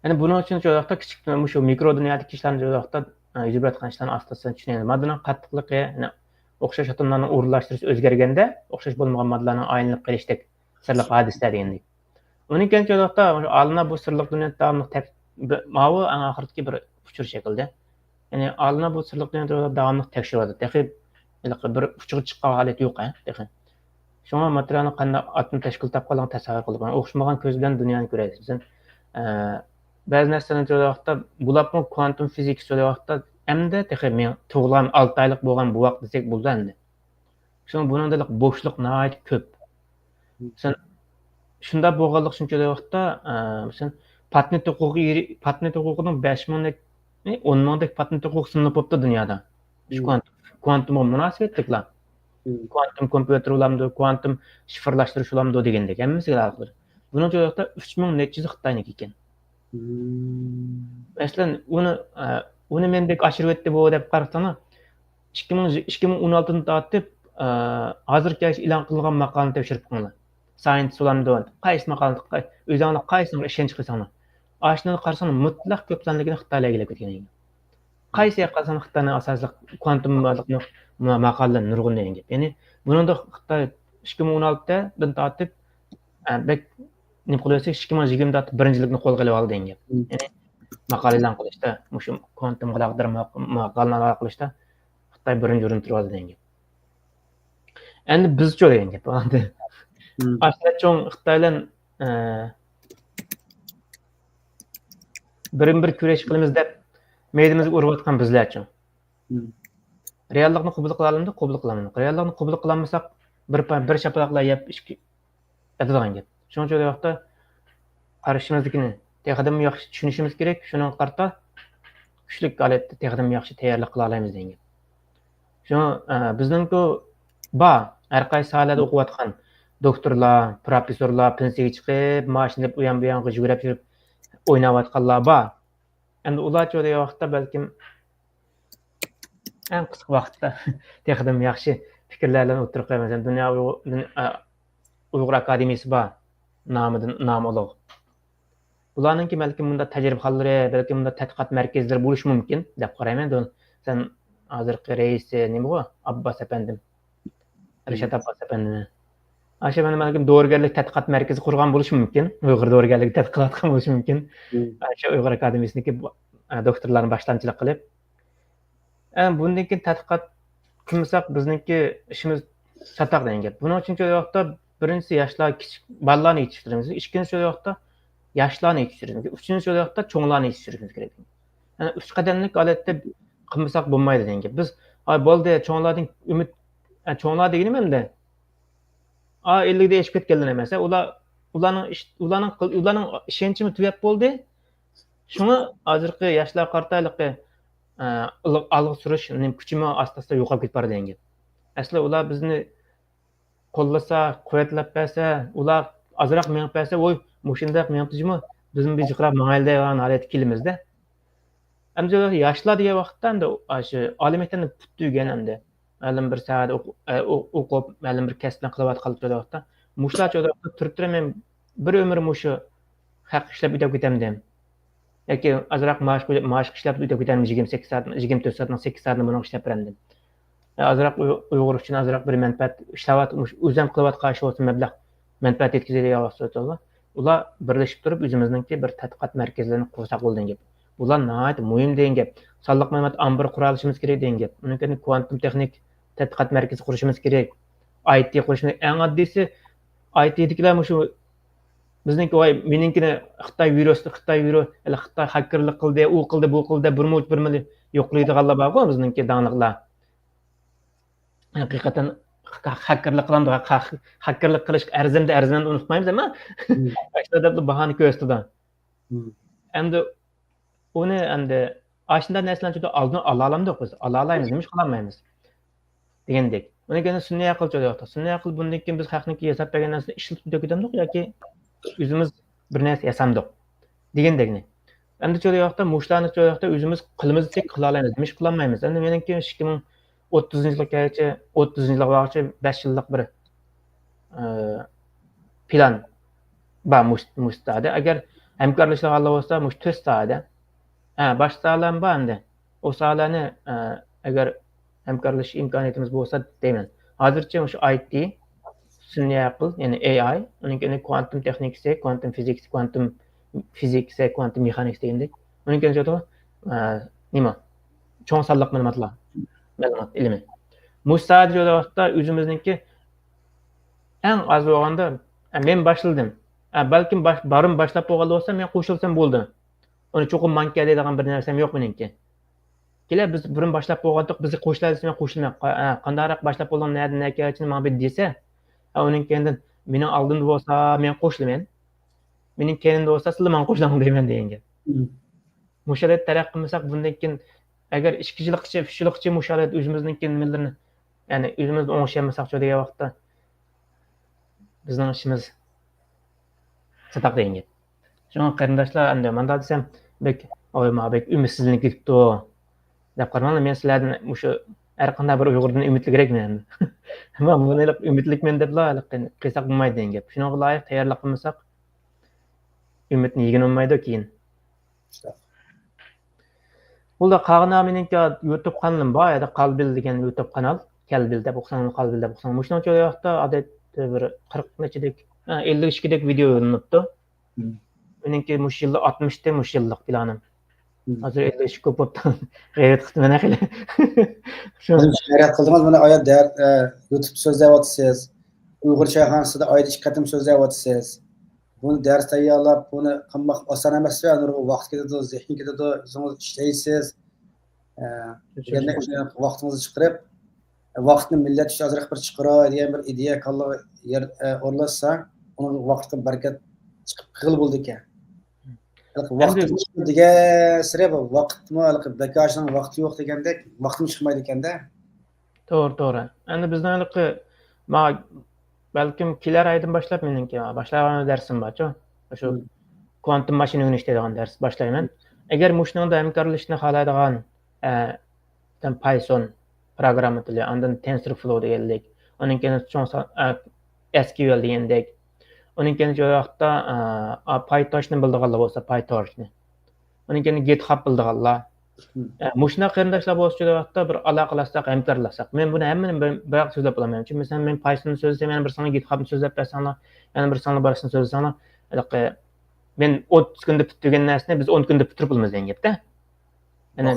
يەنى بۇنىڭ ئۈچۈن شۇ ۋاقىتتا كىچىك، مۇشۇ مىكرو دۇنيادىكى ئىشلارنى شۇ ۋاقىتتا، ئە، يۈز بېرىۋاتقان ئىشلارنى ئاستا-ئاستا چۈشىنىمىز. ماددىنىڭ قاتتىقلىقى، يەنى ئوخشاش ئاتوملارنىڭ ئورۇنلاشتۇرۇشى ئۆزگەرگەندە، ئوخشاش بولمىغان ماددىلارنىڭ ئايلىنىپ قېلىشتەك سىرلىق ھادىسىلەر دېگەندەك. ئۇنىڭ كەينىدىن شۇ ۋاقىتتا ئالىملار بۇ سىرلىق دۇنيا داۋاملىق تەپ-، بە-، ماۋۇ ئەڭ ئاخىرىدىكى بىر ئۇچۇر شەكلىدە. يەنى ئالىملار بۇ سىرلىق دۇنيا داۋاملىق تەكشۈرۈۋاتىدۇ. تېخى ھېلىقى بىر ئۇچىغا چىققان ھالەت يوق، ھە، تېخى. شۇڭا ماتېرىيالنىڭ قانداق ئاتوم تەشكىل تاپقانلىقىنى تەسەۋۋۇر قىلىدىغان ئوخشىمىغان كۆز بىلەن دۇنيانى كۆرەلەيسىز. مەسىلەن، ئە، بەزى نەرسىلەرنى چۈشىدىغان ۋاقىتتا، بولۇپمۇ كۋانتۇم فىزىكىسى چۈشىدىغان ۋاقىتتا، ئەمدى تېخى مېڭە تۇغۇلغان ئالتە ئايلىق بولغان بوۋاق دېسەك بولىدۇ ئەمدى. شۇڭا بۇنىڭدا بوشلۇق ناھايىتى كۆپ. مەسىلەن، شۇنداق بولغانلىقى ئۈچۈن چۈشىدىغان ۋاقىتتا، ئە، مەسىلەن، پاتېنت ھوقۇقى، پاتېنت ھوقۇقىنىڭ بەش مىڭدەك، ئون مىڭدەك پاتېنت ھوقۇقى سۇنۇلۇپ بوپتۇ دۇنيادا. شۇ كۋانتوم، كۋانتومغا مۇناسىۋەتلىكلا. كۋانتوم كومپيۇتېر بولامدۇ، كۋانتوم شىفىرلاشتۇرۇش بولامدۇ دېگەندەك، ھەممىسىگە ئالاقىدار. بۇنىڭ ئۈچۈن نەچچە يۈز خىتاينىڭكى ئىكەن. مەسىلەن، ئۇنى، ئە، ئۇنى مەن بەك ئاشۇرۇۋەتتى بۇ دەپ قارىساڭلار، ئىككى مىڭ، ئىككى مىڭ ئون ئالتىدىن تارتىپ، ئە، ھازىرغىچە ئېلان قىلىنغان ماقالىنى تەكشۈرۈپ بېقىڭلار. سايېنس بولامدۇ، قايسى ماقالىنى، ئۆزۈڭلار قايسىسىغا ئىشەنچ قىلساڭلار. ئاشۇنى قارىساڭلار، مۇتلەق كۆپ ساندىكىنى خىتايلار ئىگىلەپ كەتكەن ئىكەن. قايسى يەرگە قارىساڭلار خىتاينىڭ ئاساسلىق كۋانتوم مۇ-، ماقالىلىرى نۇرغۇن دېگەن گەپ. يەنى بۇنىڭدا خىتاي ئىككى مىڭ ئون ئالتىدىن تارتىپ، ئە، بەك نېمە قىلىۋەتسەك، ئىككى مىڭ يىگىرمە تارتىپ بىرىنچىلىكنى قولغا ئېلىۋالدى دېگەن گەپ. يەنى ماقالە ئېلان قىلىشتا، مۇشۇ كۋانتومغا ئالاقىدار ماق-، ماقالىنى ئېلان قىلىشتا خىتاي بىرىنچى ئورۇندا تۇرۇۋالدى دېگەن گەپ. ئەمدى بىزچۇ دېگەن گەپ. ئاشۇنداق چوڭ خىتاي بىلەن، ئە، بىرمۇ بىر كۈرەش قىلىمىز دەپ مەيدىمىزگە ئۇرۇۋاتقان بىزلەرچۇ؟ رېئاللىقنى قوبۇل قىلالامدۇق، قوبۇل قىلالمىدۇق. رېئاللىقنى قوبۇل قىلالمىساق، بىر پا-، بىر شاپىلاقلا يەپ ئىچكى-، ياتىدىغان گەپ. شۇنىڭ ئۈچۈن ۋاقىتتا قارىشىمىزدىكىنى تېخىدىمۇ ياخشى چۈشىنىشىمىز كېرەك. شۇنىڭغا قارىتا كۈچلۈك ھالەتتە تېخىدىمۇ ياخشى تەييارلىق قىلالايمىز دېگەن گەپ. شۇڭا، ئە، بىزنىڭكى بار، ھەر قايسى ساھەلەردە ئوقۇۋاتقان دوكتورلار، پروفېسسورلار پېنسىيەگە چىقىپ، مائاشنى ئېلىپ، ئۇيان-بۇيانغا يۈگۈرۈپ يۈرۈپ ئويناۋاتقانلار بار. ئەمدى ئۇلارچۇ دېگەن ۋاقىتتا بەلكىم ئەڭ قىسقا ۋاقىتتا تېخىدىمۇ ياخشى پىكىرلەر بىلەن ئوتتۇرىغا قويىمىز. دۇنيا ئۇيغۇر، دۇن-، ئە، ئۇيغۇر ئاكادېمىيىسى بار، نامىدىن، نامى ئۇلۇغ. بۇلارنىڭكى بەلكىم مۇنداق تەجرىبىخانىلىرى، بەلكىم مۇنداق تەتقىقات مەركەزلىرى بولۇشى مۇمكىن دەپ قارايمەن. دۇ-، سەن ھازىرقى رەئىسى نېمىغۇ؟ ئابباس ئەپەندىم. رىشات ئابباس ئەپەندىنى. ئاشۇ مانا بەلكىم دورىگەرلىك تەتقىقات مەركىزى قۇرغان بولۇشى مۇمكىن. ئۇيغۇر دورىگەرلىك تەتقىقات قىلغان بولۇشى مۇمكىن. ئاشۇ ئۇيغۇر ئاكادېمىيىسىنىڭكى بۇ، ئە، دوكتورلارنى باشلامچىلىق قىلىپ. ئە، بۇندىن كېيىن تەتقىقات قىلمىساق، بىزنىڭكى ئىشىمىز چاتاق دېگەن گەپ. بۇنىڭ ئۈچۈن شۇ ۋاقىتتا بىرىنچىسى ياشلار، كىچىك بالىلارنى يېتىشتۈرىمىز. ئىككىنچىسى شۇ ۋاقىتتا ياشلارنى يېتىشتۈرىمىز. ئۈچىنچىسى شۇ ۋاقىتتا چوڭلارنى يېتىشتۈرىمىز كېرەك. يەنى ئۈچ قەدەملىك ھالەتتە قىلمىساق بولمايدۇ دېگەن گەپ. بىز، ئاي، بولدى، چوڭلاردىن ئۈمىد، ئە، چوڭلار دېگىنىم ئەمدى، ئا، ئەللىكتە ئېشىپ كەتكەنلەر ئەمەس. ئۇلار، ئۇلارنىڭ ئىش-، ئۇلارنىڭ قىل-، ئۇلارنىڭ ئىشەنچىمۇ تۈگەپ بولدى. شۇڭا ھازىرقى ياشلارغا قارىتا ھېلىقى، ئە، ئىلغا-، ئالغا سۈرۈش نېمە كۈچىمۇ ئاستا-ئاستا يوقاپ كېتىپ بارىدۇ دېگەن گەپ. ئەسلى ئۇلار بىزنى قوللىسا، قۇۋۋەتلەپ بەرسە، ئۇلار ئازراق مېڭىپ بەرسە، ۋوي، مۇشۇنداق مېڭىپتۇ جۇمۇ، بىزمۇ بىر جىقراق ماڭايلى دەيدىغان ھالەتكە كېلىمىز-دە. ئەمدى ياشلار دېگەن ۋاقىتتا ئەمدى ئاشۇ ئالىي مەكتەپنى پۈتتۈرگەن ئەمدى. مەلۇم بىر ساھەدە ئوقۇ-، ئە، ئو-، ئوقۇپ، مەلۇم بىر كەسىپنى قىلىۋاتقان تۇرغان ۋاقىتتا، مۇشۇلارچە ئويلاپ تۇرۇپ تۇرۇپ، مەن بىر ئۆمۈر مۇشۇ خەققە ئىشلەپ ئۆتۈپ كېتەمدىم. ياكى ئازراق مائاش، مائاشقا ئىشلەپ ئۆتۈپ كېتەمدىم، يىگىرمە سەككىز سائەت، يىگىرمە تۆت سائەتنىڭ سەككىز سائەتنى بۇنىڭغا ئىشلەپ بېرەمدىم. ئازراق ئۇي-، ئۇيغۇر ئۈچۈن ئازراق بىر مەنپەئەت ئىشلەۋات-، مۇش-، ئۆزۈم قىلىۋاتقان ئىش بولسۇن، مەبلەغ مەنپەئەت يەتكۈزەي دېگەن ۋاقىت ئۇلار بىرلىشىپ تۇرۇپ، ئۆزىمىزنىڭكى بىر تەتقىقات مەركەزلىرىنى قۇرساق بولىدۇ دېگەن گەپ. بۇلار ناھايىتى مۇھىم دېگەن گەپ. سانلىق مەلۇمات ئامبىرى قۇرالىشىمىز كېرەك دېگەن گەپ. ئۇنىڭ كېيىن كۋانتوم تېخنىك تەتقىقات مەركىزى قۇرۇشىمىز كېرەك. ئاي تى قۇرۇشىمىز، ئەڭ ئاددىيسى، ئاي تىدىكىلەر مۇشۇ بىزنىڭكى، ۋاي، مېنىڭكىنى خىتاي ۋىرۇسى، خىتاي ۋىرۇ-، ھېلى خىتاي خەككەرلىك قىلدى، ئۇ قىلدى، بۇ قىلدى، بىر مۇنچە، بىر مىليون يوقلايدىغانلار بارغۇ بىزنىڭكى داڭلىقلار. ھەقىقەتەن خا-، خەككەرلىك قىلامدۇ، خا-، خا-، خەككەرلىك قىلىشقا ئەرزىمدۇ، ئەرزىمەمدۇ ئۇنتۇمايمىز، ئەمما ئاشۇنداق دەپلا باھانە كۆرسىتىدۇ. ئەمدى ئۇنى، ئەمدى ئاشۇنداق نەرسىلەرنى ئالدىنى ئالالامدۇق بىز؟ ئالالايمىز، نېمىشقا ئالالمايمىز؟ دېگەندەك. ئۇنىڭ كېيىن سۈنئىي ئەقىل چۆرىياقتا. سۈنئىي ئەقىل بۇندىن كېيىن بىز خەقنىڭكى ياساپ بەرگەن نەرسىنى ئىشلىتىپ كېتەمدۇق ياكى ئۆزىمىز بىر نەرسە ياسامدۇق دېگەندەكنى. ئەمدى چۆرىياقتا مۇشۇلارنى چۆرىياقتا ئۆزىمىز قىلىمىز دېسەك قىلالايمىز. نېمىشقا قىلالمايمىز؟ ئەمدى مېنىڭكى ئىككى مىڭ ئوتتۇزىنچى يىلغىچە، ئوتتۇزىنچى يىلغا بارغۇچە بەش يىللىق بىر، ئى، پىلان بار مۇش-، مۇشۇ ساھەدە. ئەگەر ھەمكارلىشىدىغانلار بولسا، مۇشۇ تۆت ساھەدە. ھە، باشقا ساھەلەرمۇ بار ئەمدى. ئۇ ساھەلەرنى، ئە، ئەگەر ھەمكارلىشىش ئىمكانىيىتىمىز بولسا دەيمەن. ھازىرچە مۇشۇ ئاي تى، سۈنئىي ئەقىل، يەنى ئەي ئاي، ئۇنىڭ كېيىن كۋانتوم تېخنىكىسى، كۋانتوم فىزىكىسى، كۋانتوم فىزىكىسى، كۋانتوم مېخانىكىسى دېگەندەك. ئۇنىڭ كېيىن، ئە، نېمە؟ چوڭ سانلىق مەلۇماتلار، مەلۇمات ئىلمى. مۇشۇ ساھەدە ۋاقىتتا ئۆزىمىزنىڭكى ئەڭ ئاز بولغاندا، ئە، مەن باشلىدىم. ئە، بەلكىم باش-، بارىم باشلاپ بولغان بولسا، مەن قوشۇلسام بولدى. ئۇنى چوقۇم ماڭا كەل دەيدىغان بىر نەرسەم يوق مېنىڭكى. كېلە، بىز بۇرۇن باشلاپ بولغانتۇق، بىزگە قوشۇلا دېسە، مەن قوشۇلىمەن. قا-، ئە، قانداقراق باشلاپ بولدۇڭ، نەدىن، نەگە كەلگەنچىنى ماڭا بىر دېسە، ئە، ئۇنىڭ كەينىدىن مېنىڭ ئالدىمدا بولسا، مەن قوشۇلىمەن. مېنىڭ كەينىمدە بولسا، سىلەر ماڭا قوشۇلۇڭ دەيمەن دېگەن گەپ. مم. مۇشۇ ھالەتتە تەرەققىي قىلمىساق، بۇندىن كېيىن ئەگەر ئىككى يىلغىچە، ئۈچ يىلغىچە مۇشۇ ھالەتتە ئۆزىمىزنىڭكى نېمىلىرىنى، يەنى ئۆزىمىزنى ئوڭشىيالمىساقچۇ دېگەن ۋاقىتتا بىزنىڭ ئىشىمىز چاتاق دېگەن گەپ. شۇڭا قېرىنداشلار، ئەمدى مانداق دېسەم، بەك، ۋاي، ماڭا بەك ئۈمىدسىزلىنىپ كېتىپتۇ دەپ قارىماڭلار، مەن سىلەردىن مۇشۇ ھەر قانداق بىر ئۇيغۇردىن ئۈمىدلىكرەكمەن. ئەمما بۇنى ھېلىقى ئۈمىدلىكمەن دەپلا ھېلىقى قىلساق بولمايدۇ دېگەن گەپ. شۇنىڭغا لايىق تەييارلىق قىلمىساق، ئۈمىدنى يېگىلى بولمايدۇ كېيىن. بۇلار قاغىنا مېنىڭكى يۇتۇب قانىلىم بار، يا قالبىل دېگەن يۇتۇب قانال. كەلبىل دەپ ئوقۇساڭ، قالبىل دەپ ئوقۇساڭ. مۇشۇنىڭ شۇ ۋاقىتتا ئادەتتە بىر قىرىق نەچچىدەك، ھە، ئەللىك ئىككىدەك ۋىدېو يوللىنىپتۇ. مم. مېنىڭكى مۇشۇ يىلدا ئاتمىشتى، مۇشۇ يىللىق پىلانىم. مم. ھازىر ئەللىك ئىككى بوپتۇ. غەيرەت قىپتۇ مانا خېلى. شۇ غەيرەت قىلدىڭىز، مانا ئايا دەر-، ئە، يۇتۇب سۆزلەۋاتىسىز. ئۇيغۇر چايخانىسىدا ئايدا ئىككى قېتىم سۆزلەۋاتىسىز. بۇنى دەرس تەييارلاپ، بۇنى قىلماق ئاسان ئەمەس، نۇرغۇن ۋاقىت كېتىدۇ، زېھىن كېتىدۇ، ئۆزىڭىز ئىشلەيسىز. ئە، دېگەندەك ۋاقتىڭىزنى چىقىرىپ، ۋاقىتنى مىللەت ئۈچۈن ئازراق بىر چىقىراي دېگەن بىر ئىدىيە كاللىغا يەر، ئە، ئورۇنلاشسا، ئۇنىڭ ۋاقتىغا بەرىكەت چىقىپ قىلغىلى بولىدىكەن. ھېلىقى ۋاقىت ئەمدى چىقىدۇ دېگەنسېرى، بۇ ۋاقىتمۇ ھېلىقى بەكاشنىڭ ۋاقتى يوق دېگەندەك، ۋاقتىمۇ چىقمايدىكەن-دە. توغرا، توغرا. ئەمدى بىزنىڭ ھېلىقى، ماڭا بەلكىم كېلەر ئايدىن باشلاپ مېنىڭكى باشلايدىغان دەرسىم بارچۇ. شۇ مم. كوانتوم ماشىنا ئۆگىنىش دەيدىغان دەرس باشلايمەن. ئەگەر مۇشۇنىڭدا ھەمكارلىشىشنى خالايدىغان، ئە، پايسون پروگرامما تىلى، ئاندىن تېنسور فلو دېگەنلىك، ئۇنىڭ كېيىن چوڭ سان، ئە، ئېس كيۇ ئېل دېگەندەك، ئۇنىڭ كېيىن شۇ ۋاقىتتا، ئە، پايتورچنى بىلىدىغانلار بولسا، پايتورچنى. ئۇنىڭ كېيىن گىتخاب بىلىدىغانلار. مۇشۇنداق قېرىنداشلار بولسا، شۇ ۋاقىتتا بىر ئالاقىلاشساق، ھەمكارلاشساق، مەن بۇنى ھەممىنى بىر، بىراق سۆزلەپ بولالمايمەن. چۈنكى مەسىلەن، مەن پايسىننى سۆزلىسەم، يەنە بىرسىڭلار گىتخابنى سۆزلەپ بەرسەڭلار، يەنە بىرسىڭلار باشقىسىنى سۆزلىسەڭلار، ھېلىقى مەن ئوتتۇز كۈندە پۈتتۈرگەن نەرسىنى بىز ئون كۈندە پۈتتۈرۈپ بولىمىز دېگەن گەپتە. يەنى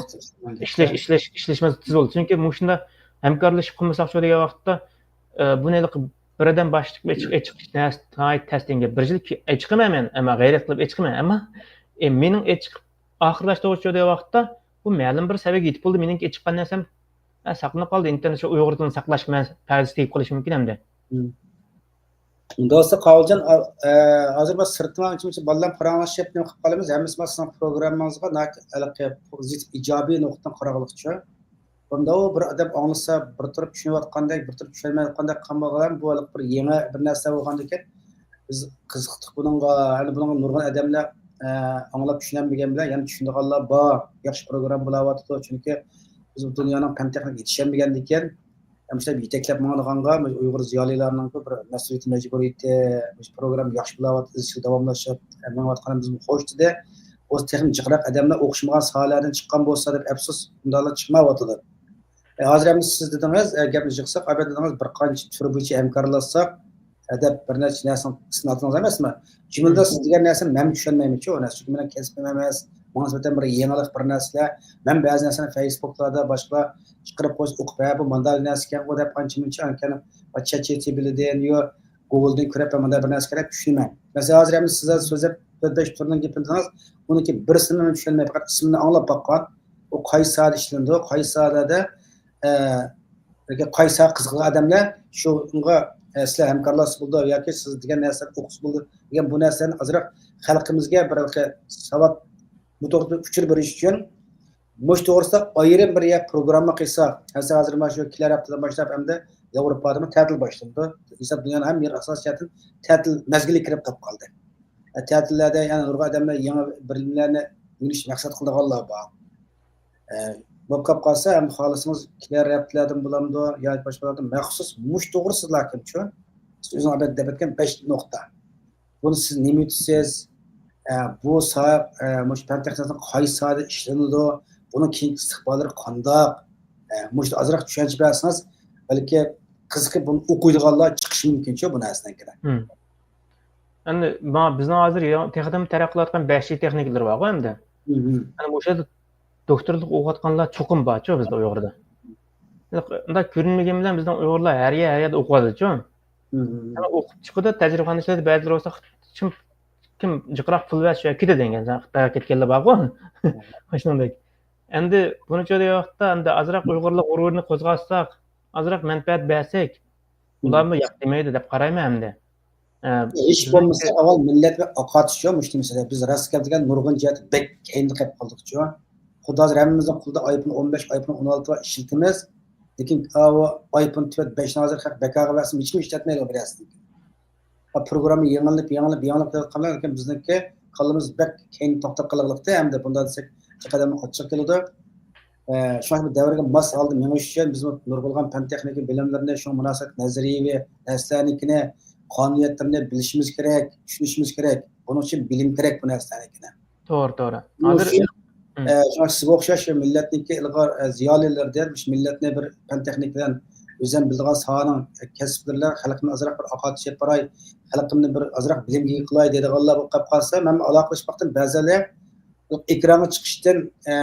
ئىشلەش، ئىشلەش، ئىشلىشىمىز تېز بولدى. چۈنكى مۇشۇنداق ھەمكارلىشىپ قىلمىساق، شۇ دېگەن ۋاقىتتا، ئە، بۇنى ھېلىقى بىردەم باشلىق ئېچىق، ئېچىق نەرسە ناھايىتى تەس دېگەن گەپ. بىر يىل كى-، ئېچىقىمەن مەن، ئەمما غەيرەت قىلىپ ئېچىقىمەن. ئەمما، ئە، مېنىڭ ئېچىق ئاخىرلاشتۇرغۇچى دېگەن ۋاقىتتا، بۇ مەلۇم بىر سەۋىيەگە يېتىپ بولدى، مېنىڭكى ئېچىققان نەرسەم، ئە، ساقلىنىپ قالدى. ئىنتېرنېت شۇ ئۇيغۇر تىلىنى ساقلاش مەن پەردىسى تېگىپ قېلىشى مۇمكىن ئەمدى. مم. ئۇنداق بولسا، قاۋۇلجان، ئا-، ئە، ھازىر بىر سىرتتا ئانچە-مۇنچە بالىلار پاراڭلىشىپ نېمە قىلىپ قالىمىز، ھەممىسى سىزنىڭ پروگراممىڭىزغا ناھايىتى ھېلىقى پوزىتىپ، ئىجابىي نۇقتىدىن قارىغانلىقچۇ. بۇندا ئۇ بىر ئادەم ئاڭلىسا، بىر تەرەپ چۈشىنىۋاتقاندەك، بىر تەرەپ چۈشەنمەيۋاتقاندەك قىلىپ قالغان، بۇ ھېلىقى بىر يېڭى بىر نەرسە بولغاندىكىن، بىز قىزىقتۇق بۇنىڭغا. ھەم بۇنىڭغا نۇرغۇن ئادەملەر، ئە، ئاڭلاپ چۈشىنەلمىگەن بىلەن، يەنە چۈشىنىدىغانلار بار. ياخشى پروگرامما بولاۋاتىدۇ. چۈنكى بىز بۇ دۇنيانىڭ پەن تېخنىكا يېتىشەلمىگەندىكىن، مۇشۇنداق يېتەكلەپ ماڭىدىغانغا، مۇشۇ ئۇيغۇر زىيالىيلارنىڭ بىر مەسئۇلىيىتى، مەجبۇرىيىتى، مۇشۇ پروگرامما ياخشى بولاۋاتىدۇ، ئىزچىل داۋاملىشىپ مېڭىۋاتقىنى بىزمۇ خوش دېدى. بولسا تېخىمۇ جىقراق ئادەملەر ئوخشىمىغان ساھەلەردىن چىققان بولسا دەپ ئەپسۇس، ئۇنداقلار چىقمايۋاتىدۇ. ئە، ھازىر ئەمدى سىز دېدىڭىز، ئە، گەپنى يىغساق، ئابەت دېدىڭىز، بىر قانچە تۈر بويىچە ھەمكارلاشساق، ئە، دەپ بىر نەچچە نەرسىنىڭ ئىسمىنى ئاتىدىڭىز ئەمەسمۇ؟ جۈملىدە سىز دېگەن نەرسىنى مەنمۇ چۈشەنمەيمەن شۇ نەرسە. چۈنكى مېنىڭ كەسپىم ئەمەس، ماڭا نىسبەتەن بىر يېڭىلىق بىر نەرسىلەر. مەن بەزى نەرسىلەرنى فەيسبۇكلاردا باشقىلار چىقىرىپ قويسا ئوقۇپ، ھە، بۇ مانداق نەرسە ئىكەنغۇ دەپ ئانچە-مۇنچە ئاندىن كېيىن چات جى پى تى دىن يو گوگلدىن كۆرۈپ، مانداق بىر نەرسە كېرەك چۈشىنىمەن. مەسىلەن، ھازىر ئەمدى سىز سۆزلەپ تۆت بەش تۈرنىڭ گېپىنى دېدىڭىز، ئۇنىڭكى بىرسىنى مەن چۈشەنمەي، پەقەت ئىسمىنى ئاڭلاپ باققان. ئۇ قايسى ساھەدە ئىشلىنىدۇ، قايسى ساھەدە، ئە، ياكى قايسى ساھەگە قىزىقىدىغان ئادەملەر شۇنىڭغا، ئە، سىلەر ھەمكارلاشسا بولىدۇ ياكى سىز دېگەن نەرسىلەرنى ئوقۇسا بولىدۇ دېگەن بۇ نەرسىلەرنى ئازراق خەلقىمىزگە بىر ساۋات، بۇ توغرىدا ئۇچۇر بېرىش ئۈچۈن مۇشۇ توغرىسىدا ئايرىم بىر يەر پروگرامما قىلساق، مەسىلەن، ھازىر مانا شۇ كېلەر ھەپتىدىن باشلاپ ئەمدى ياۋروپادىمۇ تەتىل باشلىنىدۇ. ھېساب دۇنيانىڭ ھەممە يېرى ئاساسىي جەھەتتىن تەتىل مەزگىلى كىرىپ قېلىپ قالدى. ئە، تەتىللەردە يەنە نۇرغۇن ئادەملەر يېڭى بىلىملەرنى ئۆگىنىش مەقسەت قىلىدىغانلار بار. ئە، بولۇپ قالسا، ھەم خالىسىڭىز كېلەر ھەپتىلەردىن بولامدۇ ياكى باشقىلاردىن مەخسۇس مۇشۇ توغرىسىدىلا كىمچۇ؟ سىز ئۆزىڭىز ئەمدى دەپ ئۆتكەن بەش نۇقتا. بۇنى سىز نېمە ئېيتىسىز؟ ئە، بۇ ساھە، ئە، مۇشۇ پەن تېخنىكىسىنىڭ قايسى ساھەدە ئىشلىنىدۇ؟ بۇنىڭ كېيىنكى ئىستىقباللىرى قانداق؟ ئە، مۇشۇ ئازراق چۈشەنچە بەرسىڭىز، بەلكى قىزىقىپ بۇنى ئوقۇيدىغانلار چىقىشى مۇمكىنچۇ بۇ نەرسىدىن كېيىن. مم. ئەمدى مانا بىزنىڭ ھازىر يېڭى، تېخىدىن تەرەققىي قىلىۋاتقان بەش جى تېخنىكىلىرى بارغۇ ئەمدى. مم. ئەنە مۇشۇ يەردە دوكتورلۇق ئوقۇۋاتقانلار چوقۇم بارچۇ بىزدە ئۇيغۇردا. مۇنداق كۆرۈنمىگەن بىلەن بىزنىڭ ئۇيغۇرلار ھەر يەر، ھەر يەردە ئوقۇۋاتىدۇچۇ. مم. ئەنە ئوقۇپ چىقىدۇ، تەجرىبىخانىچىلەردە بەزىلەر بولسا، كىم، كىم جىقراق پۇل بەرسە شۇ يەرگە كېتىدۇ دېگەن، خىتايغا كەتكەنلەر بارغۇ. مم. شۇنىڭدەك. ئەمدى بۇنىچۇ دېگەن ۋاقىتتا ئەمدى ئازراق ئۇيغۇرلار غۇرۇرىنى قوزغاتساق، ئازراق مەنپەئەت بەرسەك، مم. ئۇلارمۇ ياق دېمەيدۇ دەپ قارايمەن ئەمدى. ئە، ھېچ بولمىسا ئاۋۋال مىللەت بىلەن ئاقارتىشچۇ مۇشۇ مەسىلە. بىز راست گەپ دېگەن نۇرغۇن جەھەتتە بەك كەينىدە قېلىپ قالدۇقچۇ. خۇددى ھازىر ھەممىمىزنىڭ قولىدا ئايفون ئون بەش، ئايفون ئون ئالتە بار، ئىشلىتىمىز. لېكىن ئاۋۇ ئايفون تۆت، بەشنى ھازىر خەق بىكارغا بەرسىمۇ ھېچكىم ئىشلەتمەيدۇ بىر يەردىن. پروگرامما يېڭىلىنىپ، يېڭىلىنىپ، يېڭىلىنىپ كېلىۋاتقان بىلەن، لېكىن بىزنىڭكى كاللىمىز بەك كەينىدە توختاپ قالغانلىقتا، ئەمدى بۇنداق دېسەك، جىق ئادەمنىڭ ئاچچىقى كېلىدۇ. ئە، شۇڭا بۇ دەۋرگە ماس ھالدا مېڭىش ئۈچۈن بىزمۇ نۇرغۇنلىغان پەن تېخنىكا بىلىملىرىنى، شۇڭا مۇناسىۋەتلىك نەزەرىيەۋى نەرسىلەرنىڭكىنى، قانۇنىيەتلىرىنى بىلىشىمىز كېرەك، چۈشىنىشىمىز كېرەك. بۇنىڭ ئۈچۈن بىلىم كېرەك بۇ نەرسىلەرنىڭكىنى. توغرا، توغرا. ھازىر، مم. ئە، شۇڭا سىزگە ئوخشاش شۇ مىللەتنىڭكى ئىلغار، ئە، زىيالىيلىرىدىن، مۇشۇ مىللەتنى بىر پەن تېخنىكا بىلەن ئۆزۈم بىلىدىغان ساھەنىڭ، ئە، كەسىپلىرى بىلەن خەلقىمنى ئازراق بىر ئاقارتىش ئېلىپ باراي، خەلقىمنى بىر ئازراق بىلىمگە ئىگە قىلاي دەيدىغانلار بولۇپ قېلىپ قالسا، مەنمۇ ئالاقىلىشىپ باقتىم. بەزىلەر ئېكرانغا چىقىشتىن، ئە،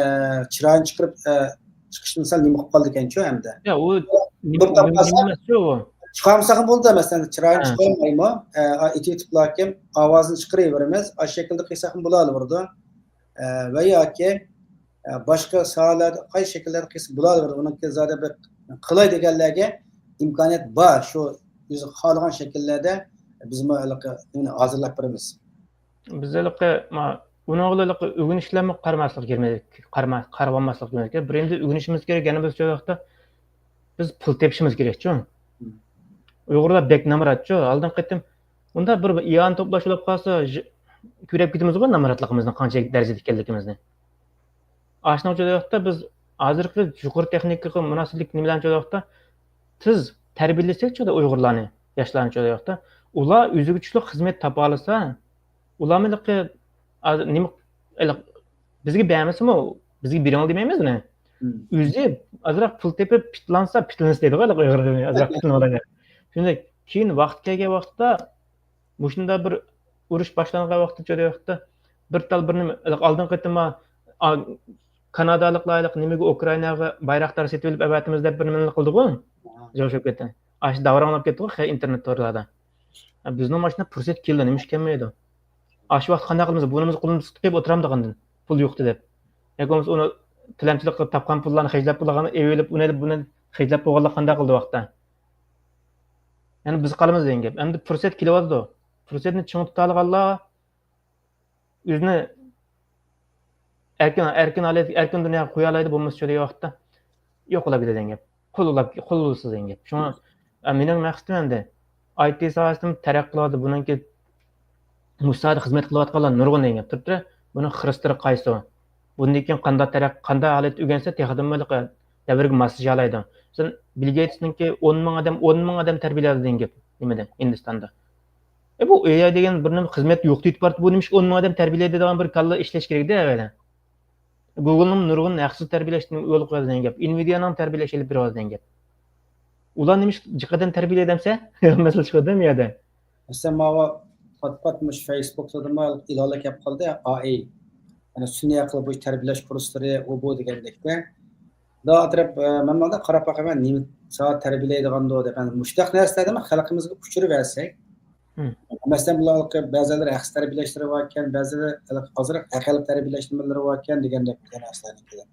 چىرايىنى چىقىرىپ، ئە، چىقىشتىن سەل نېمە قىلىپ قالىدىكەنچۇ ئەمدى. يا، ئۇ نېمە، نېمە ئەمەسچۇ ئۇ؟ چىقارمىساقمۇ بولىدۇ، مەسىلەن، چىرايىنى ھە. چىقارمايمۇ؟ ئە، ئېتىۋېتىپلاكىن ئاۋازىنى چىقىرىۋېرىمىز. ئاشۇ شەكىلدە قىلساقمۇ بولالىۋېرىدۇ. ئە، ۋە ياكى، ئە، باشقا ساھەلەردە قايسى شەكىللەردە قىلسا بولالىۋېرىدۇ. ئۇنىڭكى زادى بىر قىلاي دېگەنلەرگە ئىمكانىيەت بار. شۇ ئۆزى خالىغان شەكىللەردە بىزمۇ ھېلىقى نېمىنى ھازىرلاپ بېرىمىز. بىز ھېلىقى، ما، ئۇنىڭغا ھېلىقى ئۆگىنىشلەرمۇ قارىماسلىق كېرەك، قارىما-، قارىۋالماسلىق كېرەك. بىرىنچى ئۆگىنىشىمىز كېرەك، يەنە بىر شۇ ۋاقىتتا بىز پۇل تېپىشىمىز كېرەكچۇ. مم. ئۇيغۇرلار بەك نامراتچۇ. ئالدىنقى قېتىم ئۇنداق بىر ئىئانە توپلاش بولۇپ قالسا، ژ-، كۆرۈپ كېتىمىزغۇ نامراتلىقىمىزنى، قانچە دەرىجىدە ئىكەنلىكىمىزنى. ئاشۇنىڭ ئۈچۈن ۋاقىتتا بىز ھازىرقى يۇقىرى تېخنىكىغا مۇناسىۋەتلىك نېمىلەرنى ۋاقىتتا تېز تەربىيەلىسەكچۇ ئۇيغۇرلارنى، ياشلارنى ۋاقىتتا، ئۇلار ئۆزىگە تۇشلۇق خىزمەت تاپالىسا، ئۇلارمۇ ھېلىقى، ھازىر نېمە، ھېلىقى بىزگە بەرمىسىمۇ، بىزگە بېرىڭلار دېمەيمىز بۇنى. ئۆزى ئازراق پۇل تېپىپ پىتلانسا، پىتلىنسا دەيدىغۇ، ئازراق پىتلىنىۋالايلى. شۇنداق كېيىن ۋاقىت كەلگەن ۋاقىتتا مۇشۇنداق بىر ئۇرۇش باشلانغان ۋاقىتتا، چۆرە ۋاقىتتا بىر تال بىر نېمە، ئالدىنقى قېتىم كانادالىقلار نېمىگە، ئۇكرائىناغا بايراقدار سېتىۋېلىپ ئەۋەتىمىز دەپ بىر نېمىنى قىلدىغۇ، جاۋ شەۋكەتتە. ئاشۇ داۋراڭلاپ كەتتىغۇ خەي ئىنتېرنېت تورلاردا. بىزنىڭ ماشۇنداق پۇرسەت كېلىدۇ، نېمىشقا كەلمەيدۇ؟ ئاشۇ ۋاقىت قانداق قىلىمىز؟ بۇرنىمىزنى قولىمىزدا تۇتۇپ ئولتۇرامدىغاندىن، پۇل يوقتى دەپ. ياكى بولمىسا ئۇنى تىلەمچىلىك قىلىپ تاپقان پۇللارنى خەجلەپ بولغان، ئېۋېلىپ ئۇنى ئېلىپ بۇنى خەجلەپ بولغانلار قانداق قىلدى ۋاقىتتا؟ يەنى بىز قالىمىز دېگەن گەپ. ئەمدى پۇرسەت كېلىۋاتىدۇ. پۇرسەتنى چىڭ تۇتالىغانلار ئۆزىنى ئەركىن، ئەركىن ھالەت، ئەركىن دۇنياغا قويالايدۇ، بولمىسا شۇ دېگەن ۋاقىتتا يوقىلاپ كېتىدۇ دېگەن گەپ. قول ئۇلاپ، قول ئۇلىسىز دېگەن گەپ. شۇڭا، ئە، مېنىڭ مەقسىتىم ئەمدى ئاي تى ساھەسىدىمۇ تەرەققىي قىلىۋاتىدۇ. بۇنىڭكى مۇشۇ ساھەدە خىزمەت قىلىۋاتقانلار نۇرغۇن دېگەن گەپ تۇرۇپتۇ. بۇنىڭ خىرىستىرى قايسى؟ بۇندىن كېيىن قانداق تەرەققىي، قانداق ھالەتتە ئۆگەنسە تېخىدىنمۇ دەۋرگە ماسلىشالايدۇ. مەسىلەن، بىل گېيتسنىڭكى ئون مىڭ ئادەم، ئون مىڭ ئادەم تەربىيەلەيدۇ دېگەن گەپ نېمىدە؟ ھىندىستاندا. ئە، بۇ ئېي ئاي دېگەن بىر نېمە خىزمەت يوقىتىپ بارتتى، بۇ نېمىشقا ئون مىڭ ئادەم تەربىيەلەيدۇ دېگەن بىر كاللا ئىشلەش كېرەك-دە ئەۋۋەل. گوگلنىڭ نۇرغۇن ھەقسىز تەربىيەلەشنى يولغا قويىدۇ دېگەن گەپ، ئىنۋىدىيانىڭ تەربىيەلەش ئېلىپ بېرىۋاتىدۇ دېگەن گەپ. ئۇلار نېمىشقا جىقىدىن تەربىيەلەيدۇ دېسە؟ مەسىلە چىقىدۇ دەم يەردە. مەسىلەن، ماۋۇ پات-پات مۇشۇ فېيسبۇكتىمۇ ئېلانلار كەپ قالدى، ئائىي. يەنى سۈنئىي ئەقىل بويىچە تەربىيەلەش كۇرسلىرى، ئۇ بۇ دېگەندەكتە. دا ئەتراپ، ئە، مەن مانا قاراپ باقىمەن، نېمە سائەت تەربىيەلەيدىغاندۇ دەپ. يەنى مۇشۇنداق نەرسىلەردىمۇ خەلقىمىزگە ئۇچۇرۇۋەرسەك. مەسىلەن، بۇلار بەزىلەر ھەقسىز تەربىيەلەشلىرى باركەن، بەزىلەر ئازراق ھەقىقىي تەربىيەلەش نېمىلىرى باركەن دېگەندەك نەرسىلەرنى.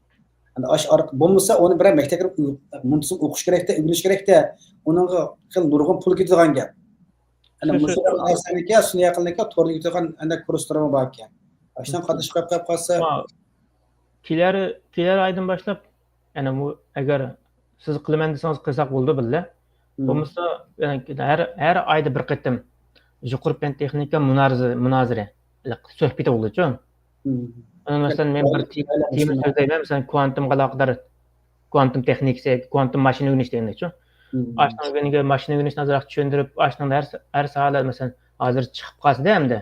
ئەمدى ئاشۇ ئارقا-، بولمىسا ئۇنى بىرەر مەكتەپكە ئۇ-، مۇنتىزىم ئوقۇش كېرەكتە، ئۆگىنىش كېرەكتە. ئۇنىڭغا خېلى نۇرغۇن پۇل كېتىدىغان گەپ. ئەنە شۇ، شۇ، مۇشۇ شۇ. نەرسىنىڭكى سۈنئىي ئەقىلنىڭكى توردا كېتىدىغان ئەنە كۇرسلىرىمۇ باركەن. ئاشۇنىڭ قاتنىشىپ قېلىپ قالسا. ھا، كېلەر، كېلەر ئايدىن باشلاپ، يەنە بۇ، ئەگەر سىز قىلىمەن دېسىڭىز قىلساق بولىدۇ بىللە. بولمىسا، يەنە ھەر، ھەر ئايدا بىر قېتىم يۇقىرى پەن تېخنىكا مۇنازىرە، مۇنازىرە، سۆھبىتى بولىدۇچۇ. مەسىلەن، مەن بىر تېما سۆزلەيمەن، مەسىلەن، كۋانتۇمغا ئالاقىدار، كۋانتۇم تېخنىكىسى، كۋانتۇم ماشىنا ئۆگىنىش دېگەندەكچۇ. ئاشۇنىڭ ئۆگىنىشىگە، ماشىنا ئۆگىنىشنى ئازراق چۈشەندۈرۈپ، ئاشۇنىڭدا ھەر، ھەر ساھەلەر، مەسىلەن، ھازىر چىقىپ قالسىدە ئەمدى.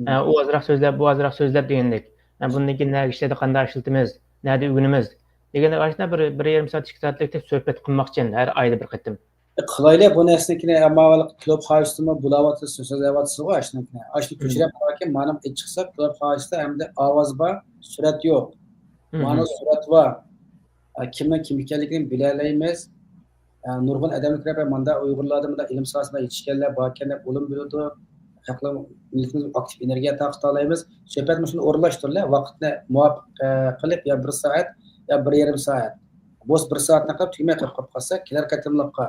ئە، ئۇ ئازراق سۆزلەپ، بۇ ئازراق سۆزلەپ دېگەندەك. ئە، بۇندىن كېيىن نەگە ئىشلەيدۇ، قانداق ئىشلىتىمىز، نەدە ئۆگىنىمىز دېگەندەك، ئاشۇنداق بىر، بىر يېرىم سائەت، ئىككى سائەتلىك سۆھبەت قىلماقچى ئەمدى ھەر ئايدا بىر قېتىم. قىلايلى بۇ نەرسىنىڭكىنى، ئەمما كلۇب ھاۋىسىدىمۇ بۇلاۋاتىسىز، سۆزلەۋاتىسىزغۇ ئاشۇنىڭكىنى. ئاشۇنى كۆچۈرۈپ قوياركەن، مانا ئېيتىپ چىقساق، كلۇب ھاۋىسىدا ئەمدى ئاۋاز بار، سۈرەت يوق. مانا سۈرەت بار. ئە، كىمنىڭ كىم ئىكەنلىكىنى بىلەلەيمىز. ئە، نۇرغۇن ئادەملەر كىرىپ، ماندا ئۇيغۇرلاردا مۇنداق ئىلىم ساھەسىدە يېتىشكەنلەر باركەن دەپ ئۇلۇم بىلىدۇ. خەقلەر مىللىتىمىزگە ئاكتىپ ئېنېرگىيە تارقىتالايمىز. سۆھبەتنى شۇنداق ئورۇنلاشتۇرۇڭلار، ۋاقىتنى مۇۋاپىق، ئە، قىلىپ، يا بىر سائەت، يا بىر يېرىم سائەت. بولسا بىر سائەتنى قىلىپ، تۈگىمەي قېلىپ قالسا، كېلەر قېتىملىققا.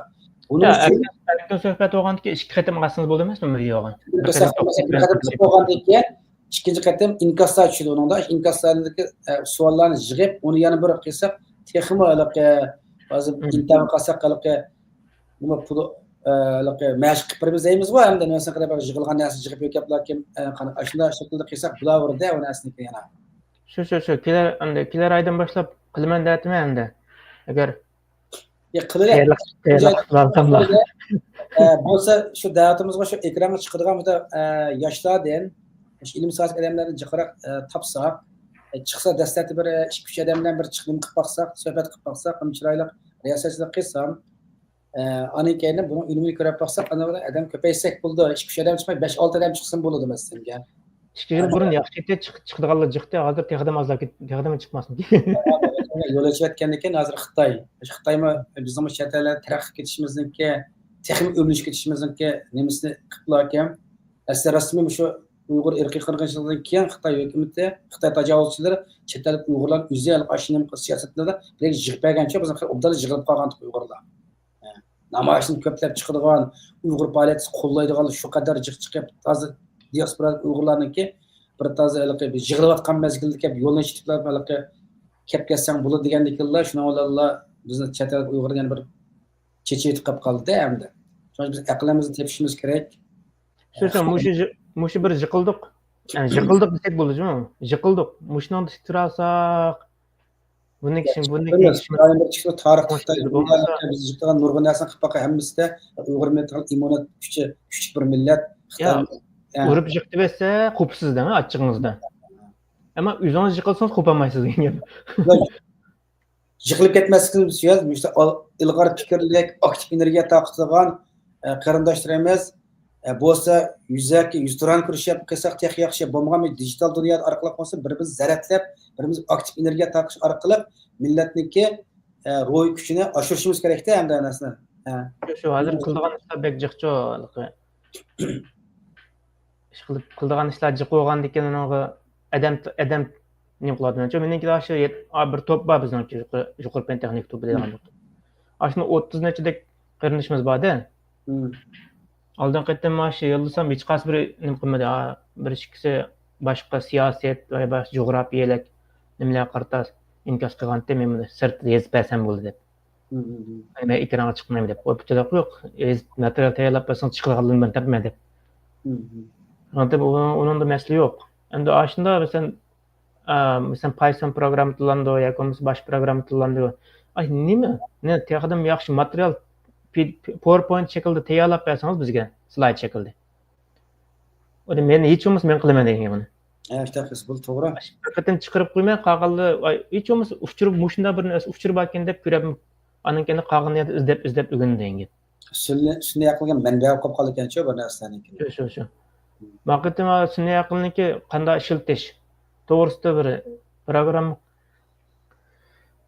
بۇنىڭ ئۈچۈن ئەركىن، ئەركىن سۆھبەت بولغاندىكىن ئىككى قېتىم قىلسىڭىز بولىدۇ ئەمەسمۇ ۋىدېئوغا؟ بىر قېتىم، بىر قېتىم قىلىپ بولغاندىن كېيىن، ئىككىنچى قېتىم ئىنكاسلار چۈشىدۇ ئۇنىڭدا. ئىنكاسلاردىكى، ئە، سوئاللارنى يىغىپ، ئۇنى يەنە بىر قىلساق، تېخىمۇ ھېلىقى، ھازىر ئىمتىھانغا قالساق، ھېلىقى، نېمە، پۇل، ئە، ھېلىقى مەشىق قىلىپ بېرىمىز دەيمىزغۇ، ھەمدە نېمىسىنى قىلىپ، يىغىلغان نەرسە يىغىپ يۆكەپ، لېكىن، ئە، قانداق، ئاشۇنداق شەكىلدە قىلساق بولاۋېرىدۇ ئۇ نەرسىنىڭكى يەنە. شۇ، شۇ، شۇ. كېلەر، ئەمدى كېلەر ئايدىن باشلاپ قىلىمەن دەۋاتىمەن ئەمدى. ئەگەر يا، قىلىلى. تەييارلىق، تەييارلىق قىلىۋالساملا. ئە، بولسا شۇ دەۋىتىمىزغا شۇ ئېكرانغا چىقىدىغان بىر، ئە، ياشلاردىن، شۇ ئىلىم ساھەسىدىكى ئادەملەرنى جىقراق، ئە، تاپساق، ئە، چىقسا دەسلەپتە بىر، ئە، ئىككى، ئۈچ ئادەم بىلەن بىر چىقىپ نېمە قىلىپ باقساق، سۆھبەت قىلىپ باقساق، نېمە چىرايلىق رىياسەتچىلىك قىلسام، ئە، ئاندىن كېيىن بۇنىڭ ئۈنۈمىنى كۆرۈپ باقساق، ئاندىن ئادەم كۆپەيتسەك بولىدۇ. ئىككى، ئۈچ ئادەم چىقماي، بەش، ئالتە ئادەم چىقسىمۇ بولىدۇ مەسىلەن. ئىككى يىل بۇرۇن ياخشى ئىدى، چىق-، چىقىدىغانلار جىقتى، ھازىر تېخىدىمۇ ئازلاپ كېتىپ، تېخىدىمۇ چىقماسمىكىن. يول ئېچىۋەتكەندىن كېيىن ھازىر خىتاي. خىتايمۇ بىزنىڭمۇ چەت ئەللەردە تەرەققىي كېتىشىمىزنىڭكى، تېخىمۇ ئۆمىلىشىپ كېتىشىمىزنىڭكى نېمىسىنى قىپلاركەن. ئەسلى رەسمىي مۇشۇ ئۇيغۇر ئىرقىي قىرغىنچىلىقىدىن كېيىن خىتاي ھۆكۈمىتى، خىتاي تاجاۋۇزچىلىرى چەت ئەللىك ئۇيغۇرلارنى ئۆزى ئاشۇ نېمە سىياسەتلىرىدە بىرەر يىغىپ بەرگەنچە بىزنىڭ ئوبدانلا يىغىلىپ قالغانتۇق ئۇيغۇرلار. نامايىشتىن كۆپلەپ چىقىدىغان، ئۇيغۇر پائالىيىتىنى قوللايدىغان شۇ قەدەر جىق چىقىپ، تازا دىياسپورا ئۇيغۇرلارنىڭكى بىر تازا ھېلىقى بىر يىغىلىۋاتقان مەزگىلدە كەپ يولنى چېتىپلا ھېلىقى كەپ كەتسەڭ بولىدۇ دېگەندىكىنلا، شۇنىڭ بىلەنلا بىزنى چەت ئەل ئۇيغۇر يەنە بىر چېچىۋېتىپ قېلىپ قالدى ئەمدى. شۇنىڭ ئۈچۈن بىز ئەقلىمىزنى تېپىشىمىز كېرەك. شۇ، شۇ، مۇشۇ جى-، مۇشۇ بىر يىقىلدۇق. يەنى يىقىلدۇق دېسەك بولىدۇ، يىقىلدۇق. مۇشۇنىڭدا تۇرالساق، بۇنىڭ كىشى، بۇنىڭ كىشى. تارىختا خىتاي بىز يىقىلغان نۇرغۇن نەرسىنى قىلىپ باققان ھەممىسىدە ئۇيغۇر مىللىتى ئىممۇنىتېت كۈچى، كۈچلۈك بىر مىللەت. خىتاي، يا، ئۇرۇپ يىقىتىۋەتسە، قوپىسىز دەڭ ئاچچىقىڭىزدا. ئەمما ئۆزىڭىز يىقىلسىڭىز قوپالمايسىز دېگەن گەپ. يىقىلىپ كەتمەسلىكىمىز ئۈچۈن مۇشۇ ئىلغار پىكىرلىك، ئاكتىپ ئېنېرگىيە تاقىتىدىغان قېرىنداشلىرىمىز بولسا يۈزەكى يۈزتۇرانە كۆرۈشۈپ قېلساق تېخى ياخشى، بولمىغان دىجىتال دۇنيا ئارقىلىق بولسا بىر بىرىمىزنى زەرەتلەپ، بىر بىرىمىزگە ئاكتىپ ئېنېرگىيە تاقىش ئارقىلىق مىللەتنىڭكى روھىي كۈچىنى ئاشۇرۇشىمىز كېرەكتە ئەمدى ئەنەسىنى. شۇ ھازىر قىلىدىغان ئىشلار بەك جىقچۇ. ئىش قىلىپ قىلىدىغان ئىشلار جىق بولغاندىكىن ئۇنىڭغا ئادەم ئادەم نېمە قىلىۋاتىدۇ. مېنىڭكىدە شۇ بىر توپ بار بىزنىڭ يۇقىرى پەن تېخنىك توپى دەيدىغان. ئاشۇنىڭ ئوتتۇز نەچچىدەك قېرىندىشىمىز بار-دە. ئالدىنقى قېتىم مانا شۇ يوللىسام ھېچقايسى بىر نېمە قىلمىدى. بىر ئىككىسى باشقا سىياسەت ۋە باشقا جۇغراپىيەلىك نېمىلەرگە قارىتا ئىنكاس قىلغانتى، مەن بۇنى سىرتتا يېزىپ بەرسەم بولدى دەپ. مەن ئېكرانغا چىقمايمەن دەپ. ئۇ پۈتۈنلەپ يوق. يېزىپ ماتېرىيال تەييارلاپ بەرسىڭىز چىقىدىغانلىرىنى مەن تاپىمەن دەپ. ئۇنىڭدا مەسىلە يوق. ئەمدى ئاشۇنداق مەسىلەن مىسال پايسون پروگرامما تىللىنىدۇ ياكى بولمىسا باشقا پروگرامما تىللىنىدۇ. ئاي نېمە؟ نە تېخىدىن ياخشى ماتېرىيال پاورپوينت شەكلىدە تەييارلاپ بەرسىڭىز بىزگە سلايد شەكلىدە. ئۇ مەن ھېچ بولمىسا مەن قىلىمەن دېگەن گېپىنى. بۇ توغرا. بىر قېتىم چىقىرىپ قويماي قالغانلار ھېچ بولمىسا ئۇچۇر مۇشۇنداق بىر ئۇچۇر باركەن دەپ كۆرۈپ ئاندىن كېيىن قالغان يەردە ئىزدەپ ئىزدەپ ئۆگىنىدۇ دېگەن گەپ. سۈنئىي ئەقىلگە مەنبە بولۇپ قالىدىكەنچۇ بىر نەرسىلەرنىڭكى. شۇ شۇ شۇ. ماقىتىم سۈنئىي ئەقىلنىڭكى قانداق ئىشلىتىش توغرىسىدا بىر پروگرامما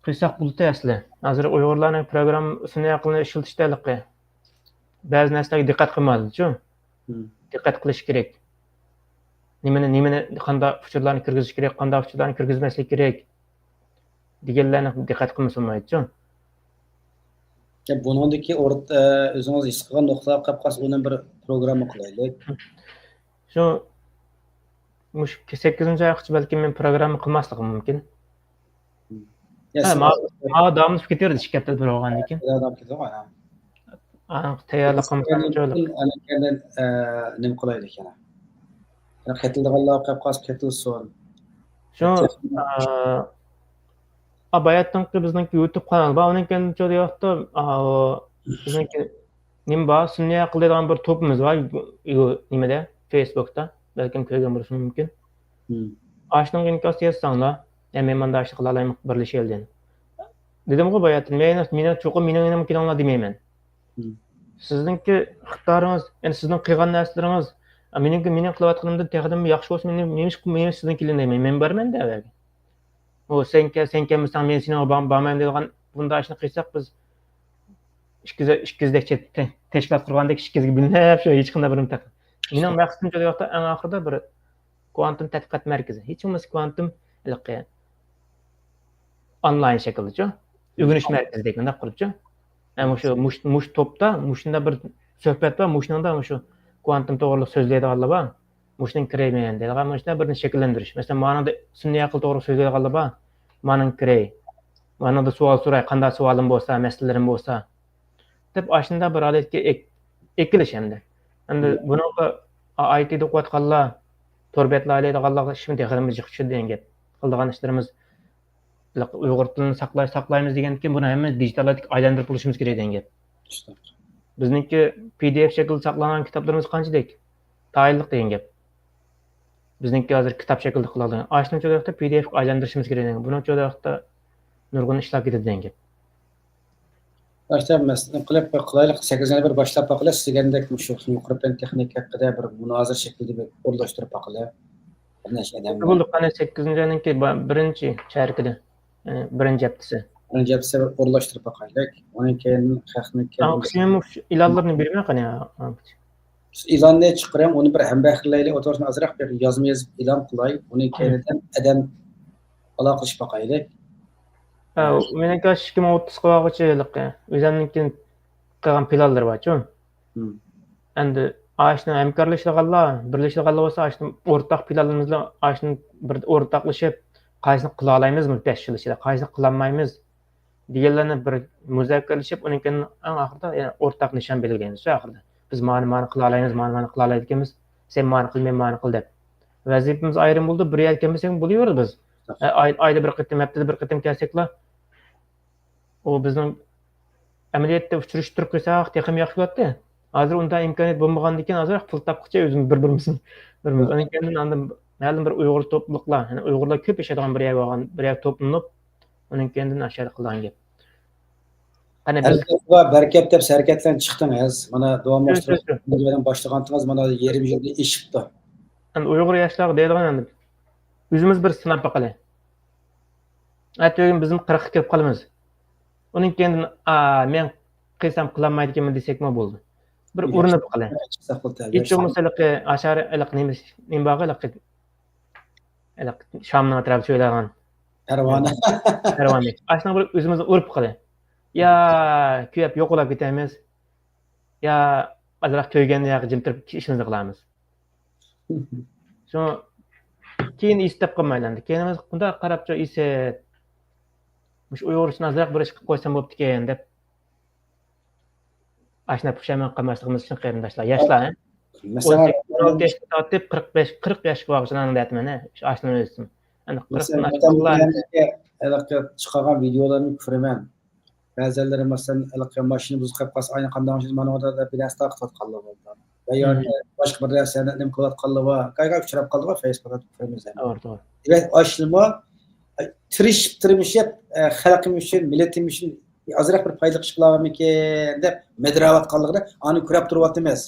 قىلساق بولىدۇ ئەسلى. ھازىر ئۇيغۇرلارنىڭ پروگرامما سۈنئىي ئەقىلنى ئىشلىتىشتە ھېلىقى بەزى نەرسىلەرگە دىققەت قىلمايدۇچۇ. دىققەت قىلىش كېرەك. نېمىنى نېمىنى قانداق ئۇچۇرلارنى كىرگۈزۈش كېرەك، قانداق ئۇچۇرلارنى كىرگۈزمەسلىك كېرەك دېگەنلەرنى دىققەت قىلمىسا بولمايدۇچۇ. بۇنىڭدىكى ئورت ئۆزىڭىز ھېس قىلغان نۇقتىلار قاپ قالسا ئۇنى بىر پروگرامما قىلايلى. شۇ مۇشۇ سەككىزىنچى ئايغىچە بەلكىم مەن پروگرامما قىلماسلىقىم مۇمكىن. ماۋۇ داۋاملىشىپ كېتىۋېرىدۇ ئىككى ھەپتە بىر بولغاندىن كېيىن. تەييارلىق قىلمىسام نېمە قىلايلى يەنە؟ قېتىلىدىغانلار قاپ قالسا قېتىلسۇن. شۇ باياتىنقى بىزنىڭكى يۇتۇب قانال بار، ئۇنىڭ كەينىدە بىزنىڭكى نېمە بار، سۈنئىي ئەقىل دەيدىغان بىر توپىمىز بار نېمىدە، فېيسبۇكتا، بەلكىم كۆرگەن بولۇشىڭىز مۇمكىن. ئاشۇنىڭغا ئىنكاس يازساڭلار، يا مەن مانداق ئىشنى قىلالايمەن، بىرلىشەيلى دېدى. دېدىمغۇ باياتىن، مەن مېنىڭ چوقۇم مېنىڭ يېنىمغا كېلىڭلار دېمەيمەن. سىزنىڭكى ئىقتىدارىڭىز، يەنى سىزنىڭ قىلغان نەرسىلىرىڭىز، مېنىڭكى مېنىڭ قىلىۋاتقىنىمدىن تېخىدىن ياخشى بولسا، مېنى نېمىشقا مېنى سىزنىڭ كېلىڭ دەيمەن، مەن بارىمەن دە ئەۋەگە. ئۇ سەن كەل، سەن كەلمىسەڭ مەن سېنىڭغا بارمايمەن دەيدىغان بۇنداق ئىشنى قىلساق بىز ئىككىز ئىككىزدەك تەشكىلات قۇرغاندەك ئىككىزگە بۆلۈنۈپ شۇ ھېچقانداق بىر مېنىڭ مەقسىتىم شۇ ۋاقىتتا ئەڭ ئاخىرىدا بىر كۋانتۇم تەتقىقات مەركىزى، ھېچ بولمىسا كۋانتۇم ھېلىقى ئونلاين شەكىلدىچۇ، ئۆگىنىش مەركىزىدەك مۇنداق قۇرۇپچۇ. مۇشۇ مۇشۇ توپتا مۇشۇنداق بىر سۆھبەت بار، مۇشۇنىڭدا مۇشۇ كۋانتۇم توغرىلىق سۆزلەيدىغانلار بار. مۇشۇنىڭ كىرەيمەن دەيدىغان مۇشۇنداق بىرنى شەكىللەندۈرۈش. مەسىلەن، مانىڭدا سۈنئىي ئەقىل توغرىلىق سۆزلەيدىغانلار بار. مانىڭ كىرەي. مانىڭدا سوئال سوراي، قانداق سوئالىم بولسا، مەسىلىلىرىم بولسا. دەپ ئاشۇنداق بىر ھالەتكە ئېكىلىش ئەمدى. ئەمدى بۇنىڭغا ئايتىدا ئوقۇۋاتقانلار، تور بەتلەر ئايلايدىغانلارغا ئىشمۇ تېخىمۇ جىق چۈشىدۇ دېگەن گەپ. قىلىدىغان ئىشلىرىمىز ئۇيغۇر تىلىنى ساقلاي، ساقلايمىز دېگەندىكىن بۇنى ھەممە دىجىتاللاشتىكى ئايلاندۇرۇپ بولۇشىمىز كېرەك دېگەن گەپ. بىزنىڭكى پى دى ئېف شەكلىدە ساقلانغان كىتابلىرىمىز قانچىلىك؟ تايىنلىق دېگەن گەپ. بىزنىڭكى ھازىر كىتاب شەكلىدە قىلىۋاتقان. ئاشۇنىڭ چوقۇم پى دى ئېفقا ئايلاندۇرۇشىمىز كېرەك دېگەن. بۇنىڭ چوقۇم نۇرغۇن ئىشلار كېتىدۇ دېگەن گەپ. باشتا مەسىلە قىلىپ قىلايلىق، سەككىزىنچى بىر باشلاپ باقىلى، سىز دېگەندەك مۇشۇ يۇقىرى پەن تېخنىكا ھەققىدە بىر مۇنازىرە شەكلىدە بىر ئورۇنلاشتۇرۇپ باقىلى. بىر نەچچە ئادەم بولدى، قېنى سەككىزىنچى ئاينىڭكى بىرىنچى چارىكىدە، بىرىنچى ھەپتىسى. بىرىنچى ھەپتىسى بىر ئورۇنلاشتۇرۇپ باقايلىك. ئۇنىڭ كېيىن خەقنىڭكى ئىلانلىرىنى بېرىمەن قېنى. سىز ئېلاننى چىقىرىڭ، ئۇنى بىر ھەمبەھىرلەيلى، ئوتتۇرىسىنى ئازراق بىر يازما يېزىپ ئېلان قىلاي، ئۇنىڭ كەينىدىن ئادەم ئالاقىلىشىپ باقايلى. ھە، مېنىڭكى ئىككى مىڭ ئوتتۇزغا بارغۇچە ھېلىقى ئۆزۈمنىڭكى قىلغان پىلانلىرى بارچۇ. ئەمدى ئاشۇنى ھەمكارلىشىدىغانلار، بىرلىشىدىغانلار بولسا، ئاشۇنى ئورتاق پىلانلىرىمىزنى ئاشۇنى بىر ئورتاقلىشىپ، قايسىنى قىلالايمىز بۇ بەش يىل ئىچىدە، قايسىنى قىلالمايمىز دېگەنلەرنى بىر مۇزاكىرىلىشىپ، ئۇنىڭ كېيىن ئەڭ ئاخىرىدا يەنە ئورتاق نىشان بەلگىلەيمىز شۇ ئاخىردا. بىز مانى، مانى قىلالايمىز، مانى، مانى قىلالايدىكەنمىز، سەن مانى قىل، مەن مانى قىل دەپ. ۋەزىپىمىز ئايرىم بولىدۇ، بىر يەرگە كەلمىسەك بولۇۋېرىدۇ بىز. ئاي-، ئايدا بىر قېتىم، ھەپتىدە بىر قېتىم كەلسەكلا، ئۇ بىزنىڭ ئەمەلىيەتتە ئۇچرىشىپ تۇرۇپ قىلساق تېخىمۇ ياخشى بولاتتى. ھازىر ئۇنداق ئىمكانىيەت بولمىغاندىكىن ئازراق پۇل تاپقۇچە ئۆزىمىز بىر-بىرىمىزنى، بىرىمىز. ئاندىن كېيىن ئاندىن مەلۇم بىر ئۇيغۇر توپلۇقلار، يەنى ئۇيغۇرلار كۆپ ياشايدىغان بىر يەر بولغان، بىر يەر توپلىنىپ، ئۇنىڭ كېيىندىن ئاشۇ يەردە قىلىدىغان گەپ. قېنى بىز ھەرىكەت بار، بەرىكەت دەپ ھەرىكەتلەرنى چىقتىڭىز. مانا داۋاملاشتۇرۇپ باشلىغانتىڭىز مانا يېرىم يىلدىن ئېشىپتۇ. ئەمدى ئۇيغۇر ياشلارغا دەيدىغان ئەمدى ئۆزىمىز بىر سىناپ باقايلى. ئەتىگۈن بىزمۇ قىرىققا كىرىپ قالىمىز. ئۇنىڭ كېيىندىن، ئا، مەن قىلسام قىلالمايدىكەنمەن دېسەكمۇ بولىدۇ. بىر ئۇرۇنۇپ قېلى. ھېچ بولمىسا ھېلىقى ئاشارە ھېلىقى نېمە، نېمە بارغۇ، ھېلىقى، ھېلىقى شامنىڭ ئەتراپىدا سۆيلەيدىغان. پەرۋانە. پەرۋانە. ئاشۇنىڭ بىر ئۆزىمىزنى ئۇرۇپ قېلى. يا كۆيۈپ يوقىلاپ كېتەمىز، يا ئازراق كۆيگەن ياقى جىم تۇرۇپ ئىشىمىزنى قىلارمىز. شۇ كېيىن ئېسىتىپ قالمايلى ئەمدى. كېيىن بۇنداق قاراپچۇ ئېسىت. مۇشۇ ئۇيغۇر ئۈچۈن ئازراق بىر ئىش قىلىپ قويسام بوپتىكەن دەپ. ئاشۇنداق پۇشايمان قىلماسلىقىمىز ئۈچۈن قېرىنداشلار، ياشلار، ھە؟ ئون سەككىز، ئون ئالتە ياشتىن تارتىپ قىرىق بەش، قىرىق ياشقا بارغۇچە ئاندىن دەيتتىم مەن، ھە، ئاشۇنى ئۆستۈم. ئەمدى قىرىقتىن ئاشقانلار ھېلىقى چىقارغان ۋىدىيولارنى كۆرىمەن. بەزىلىرى مەسىلەن ھېلىقى ماشىنا بۇزۇپ قېلىپ قالسا، ئاينى قانداق ماشىنا، مانا ئۇدا دەپ بىر نەرسە تارقىتىۋاتقانلار بولىدۇ. ۋە ياكى باشقا بىر نەرسىنى نېمە قىلىۋاتقانلار بار. كايغا ئۇچراپ قالدىغۇ فېيسبۇكتا كۆرىمىز. توغرا، توغرا. دېمەك ئاشۇنىمۇ تىرىشىپ تىرمىشىپ، خەلقىم ئۈچۈن، مىللىتىم ئۈچۈن ئازراق بىر پايدىلىق ئىش قىلالمىكىن دەپ مىدىراۋاتقانلىقىنى ئانى كۆرۈپ تۇرۇۋاتىمىز.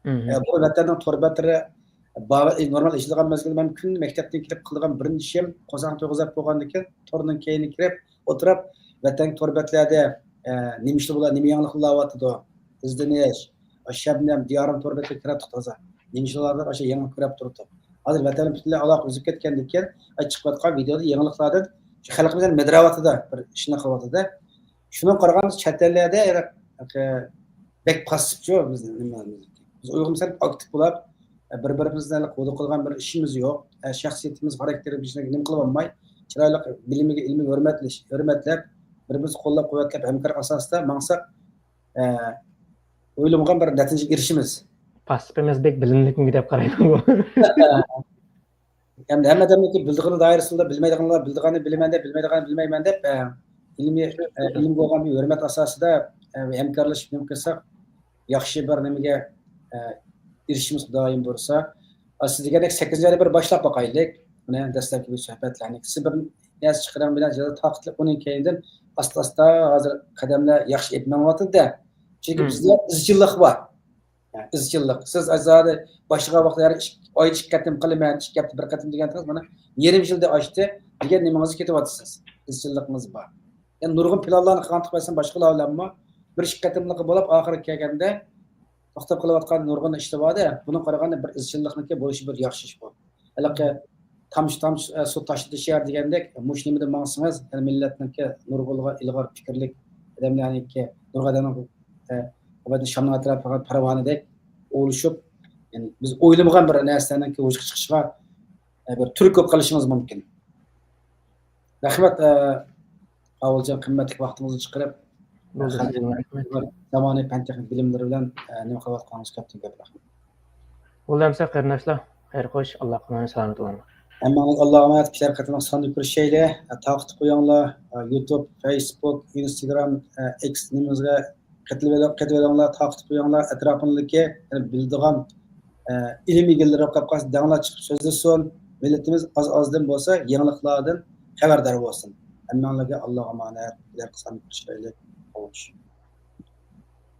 بۇ ۋەتەننىڭ تور بەتلىرى نورمال ئېچىلغان مەزگىلدە مەن كۈندە مەكتەپتىن كېلىپ قىلىدىغان بىرىنچى ئىشىم، قورساق تويغۇزۇپ بولغاندىن كېيىن تورنىڭ كەينىگە كىرىپ ئولتۇرۇپ، ۋەتەنگە تور بەتلەردە نېمە ئىشلار بولار، نېمە يېڭىلىقلار بولۇۋاتىدۇ، ئىزدىنىش، شەبنەم، دىيارىم تور بەتلىرىگە كىرەپ تۇرۇپ تازا نېمە ئىشلار بولۇپ ئاشۇ يېڭىلىق كۆرۈپ تۇرۇپ. ھازىر ۋەتەننىڭ پۈتۈنلەي ئالاقە ئۈزۈلۈپ كەتكەندىن كېيىن چىقىۋاتقان ۋىدىيودا يېڭىلىقلاردىن شۇ خەلقىمىز مىدىراۋاتىدۇ، بىر ئىشنى قىلىۋاتىدۇ. شۇنىڭغا قارىغاندا چەت ئەللەردە بەك پاسسىپچۇ بىز. بىز ئۇيغۇرمۇ سەل ئاكتىپ بولۇپ، بىر-بىرىمىزنى ھودۇق قىلغان بىر ئىشىمىز يوق. شەخسىيىتىمىز، خاراكتېرىمىزنى نېمە قىلىۋالماي، چىرايلىق بىلىمىگە ئىلمىي ھۆرمەتلەش، ھۆرمەتلەپ، بىر-بىرىمىزنى قوللاپ-قۇۋۋەتلەپ، ھەمكار ئاساسىدا ماڭساق، ئويلىمىغان بىر نەتىجىگە ئېرىشىمىز. پاسسىپىمىز بەك بىلىملىكمىكىن دەپ قارايدۇ. ئەمدى ھەممە ئادەمنىڭكى بىلىدىغىنى دائىرىسىدە بىلمەيدىغانلار بىلىدىغاننى بىلىمەن دەپ، بىلمەيدىغاننى بىلمەيمەن دەپ، ئە، ئىلمىي، ئە، ئىلىم بولغان بىر ھۆرمەت ئاساسىدا، ئە، ھەمكارلىشىپ نېمە قىلساق، ياخشى بىر نېمىگە، ئە، ئېرىشىمىز خۇدايىم بۇيرۇسا. سىز دېگەندەك سەككىزىنچى ئايدا بىر باشلاپ باقايلىك. بۇنى دەسلەپكى بىر سۆھبەتلەرنى. سىز بىر نەرسە چىقىرىڭ بىلەن تاقىتلىق ئۇنىڭ كەينىدىن ئاستا-ئاستا ھازىر قەدەملەر ياخشى ئېلىپ مېڭىۋاتىدۇ-دە. چۈنكى بىزدە ئىزچىللىق بار. ئىزچىللىق. سىز ئازادە باشلىغان ۋاقىتتا ھەر ئىككى، ئايدا ئىككى قېتىم قىلىمەن، ئىككى ھەپتە بىر قېتىم دېگەنتىڭىز، مانا، يېرىم يىلدا ئاشتى دېگەن نېمىڭىزگە كېتىۋاتىسىز. ئىزچىللىقىڭىز بار. يەنى نۇرغۇن پىلانلارنى قىلغان تۇرۇپ باشقىلار بىلەنمۇ بىر ئىككى قېتىملىقى بولۇپ، ئاخىرىغا كەلگەندە توختاپ قېلىۋاتقان نۇرغۇن ئىشلار بار-دە، بۇنىڭغا قارىغاندا بىر ئىزچىللىقنىڭكى بولۇشى بىر ياخشى ئىش بۇ. ھېلىقى تامچە-تامچە، ئە، سۇ تاشنى تېشىيار دېگەندەك، مۇشۇ نېمىدە ماڭسىڭىز، يەنى مىللەتنىڭكى نۇرغۇنلىغان ئىلغار پىكىرلىك ئادەملەرنىڭكى، نۇرغۇن ئادەمنىڭ، ئە، شامنىڭ ئەتراپىغا پەرۋانىدەك ئۇلىشىپ، يەنى بىز ئويلىمىغان بىر نەرسىلەرنىڭكى ۋۇجۇدقا چىقىشىغا، ئە، بىر تۈرتكە بولۇپ قېلىشىمىز مۇمكىن. رەھمەت، ئە، ئاۋۇلجان، قىممەتلىك ۋاقتىڭىزنى چىقىرىپ، زامانىۋى پەن تېخنىك بىلىملىرى بىلەن، ئە، نېمە قىلىۋاتقانىڭىز كۆپتىن كۆپ رەھمەت. بولدى ئەمىسە قېرىنداشلار، خەير خوش، ئاللاھقا ئامانەت، سالامەت بولۇڭلار. ھەممىڭلارغا ئاللاھقا ئامانەت، كېلەر قېتىملىق ساندا كۆرۈشەيلى. ئە، تارقىتىپ قويۇڭلار، ئە، يۇتۇب، فېيسبۇك، ئىنستاگرام، ئە، ئېكس نېمىمىزگە قېتىۋېلىڭ-، قېتىۋېلىڭلار، تارقىتىپ قويۇڭلار، ئەتراپىڭدىكى، يەنى بىلىدىغان، ئە، ئىلىم ئىگىلىرى قاپ قالسا دەڭلار چىقىپ سۆزلىسۇن، مىللىتىمىز ئاز-ئازدىن بولسا يېڭىلىقلاردىن خەۋەردار بولسۇن. ھەممىڭلارگە ئاللاھقا ئامانەت، كېلەر قېتىملىق ساندا كۆرۈشەيلى. خوش.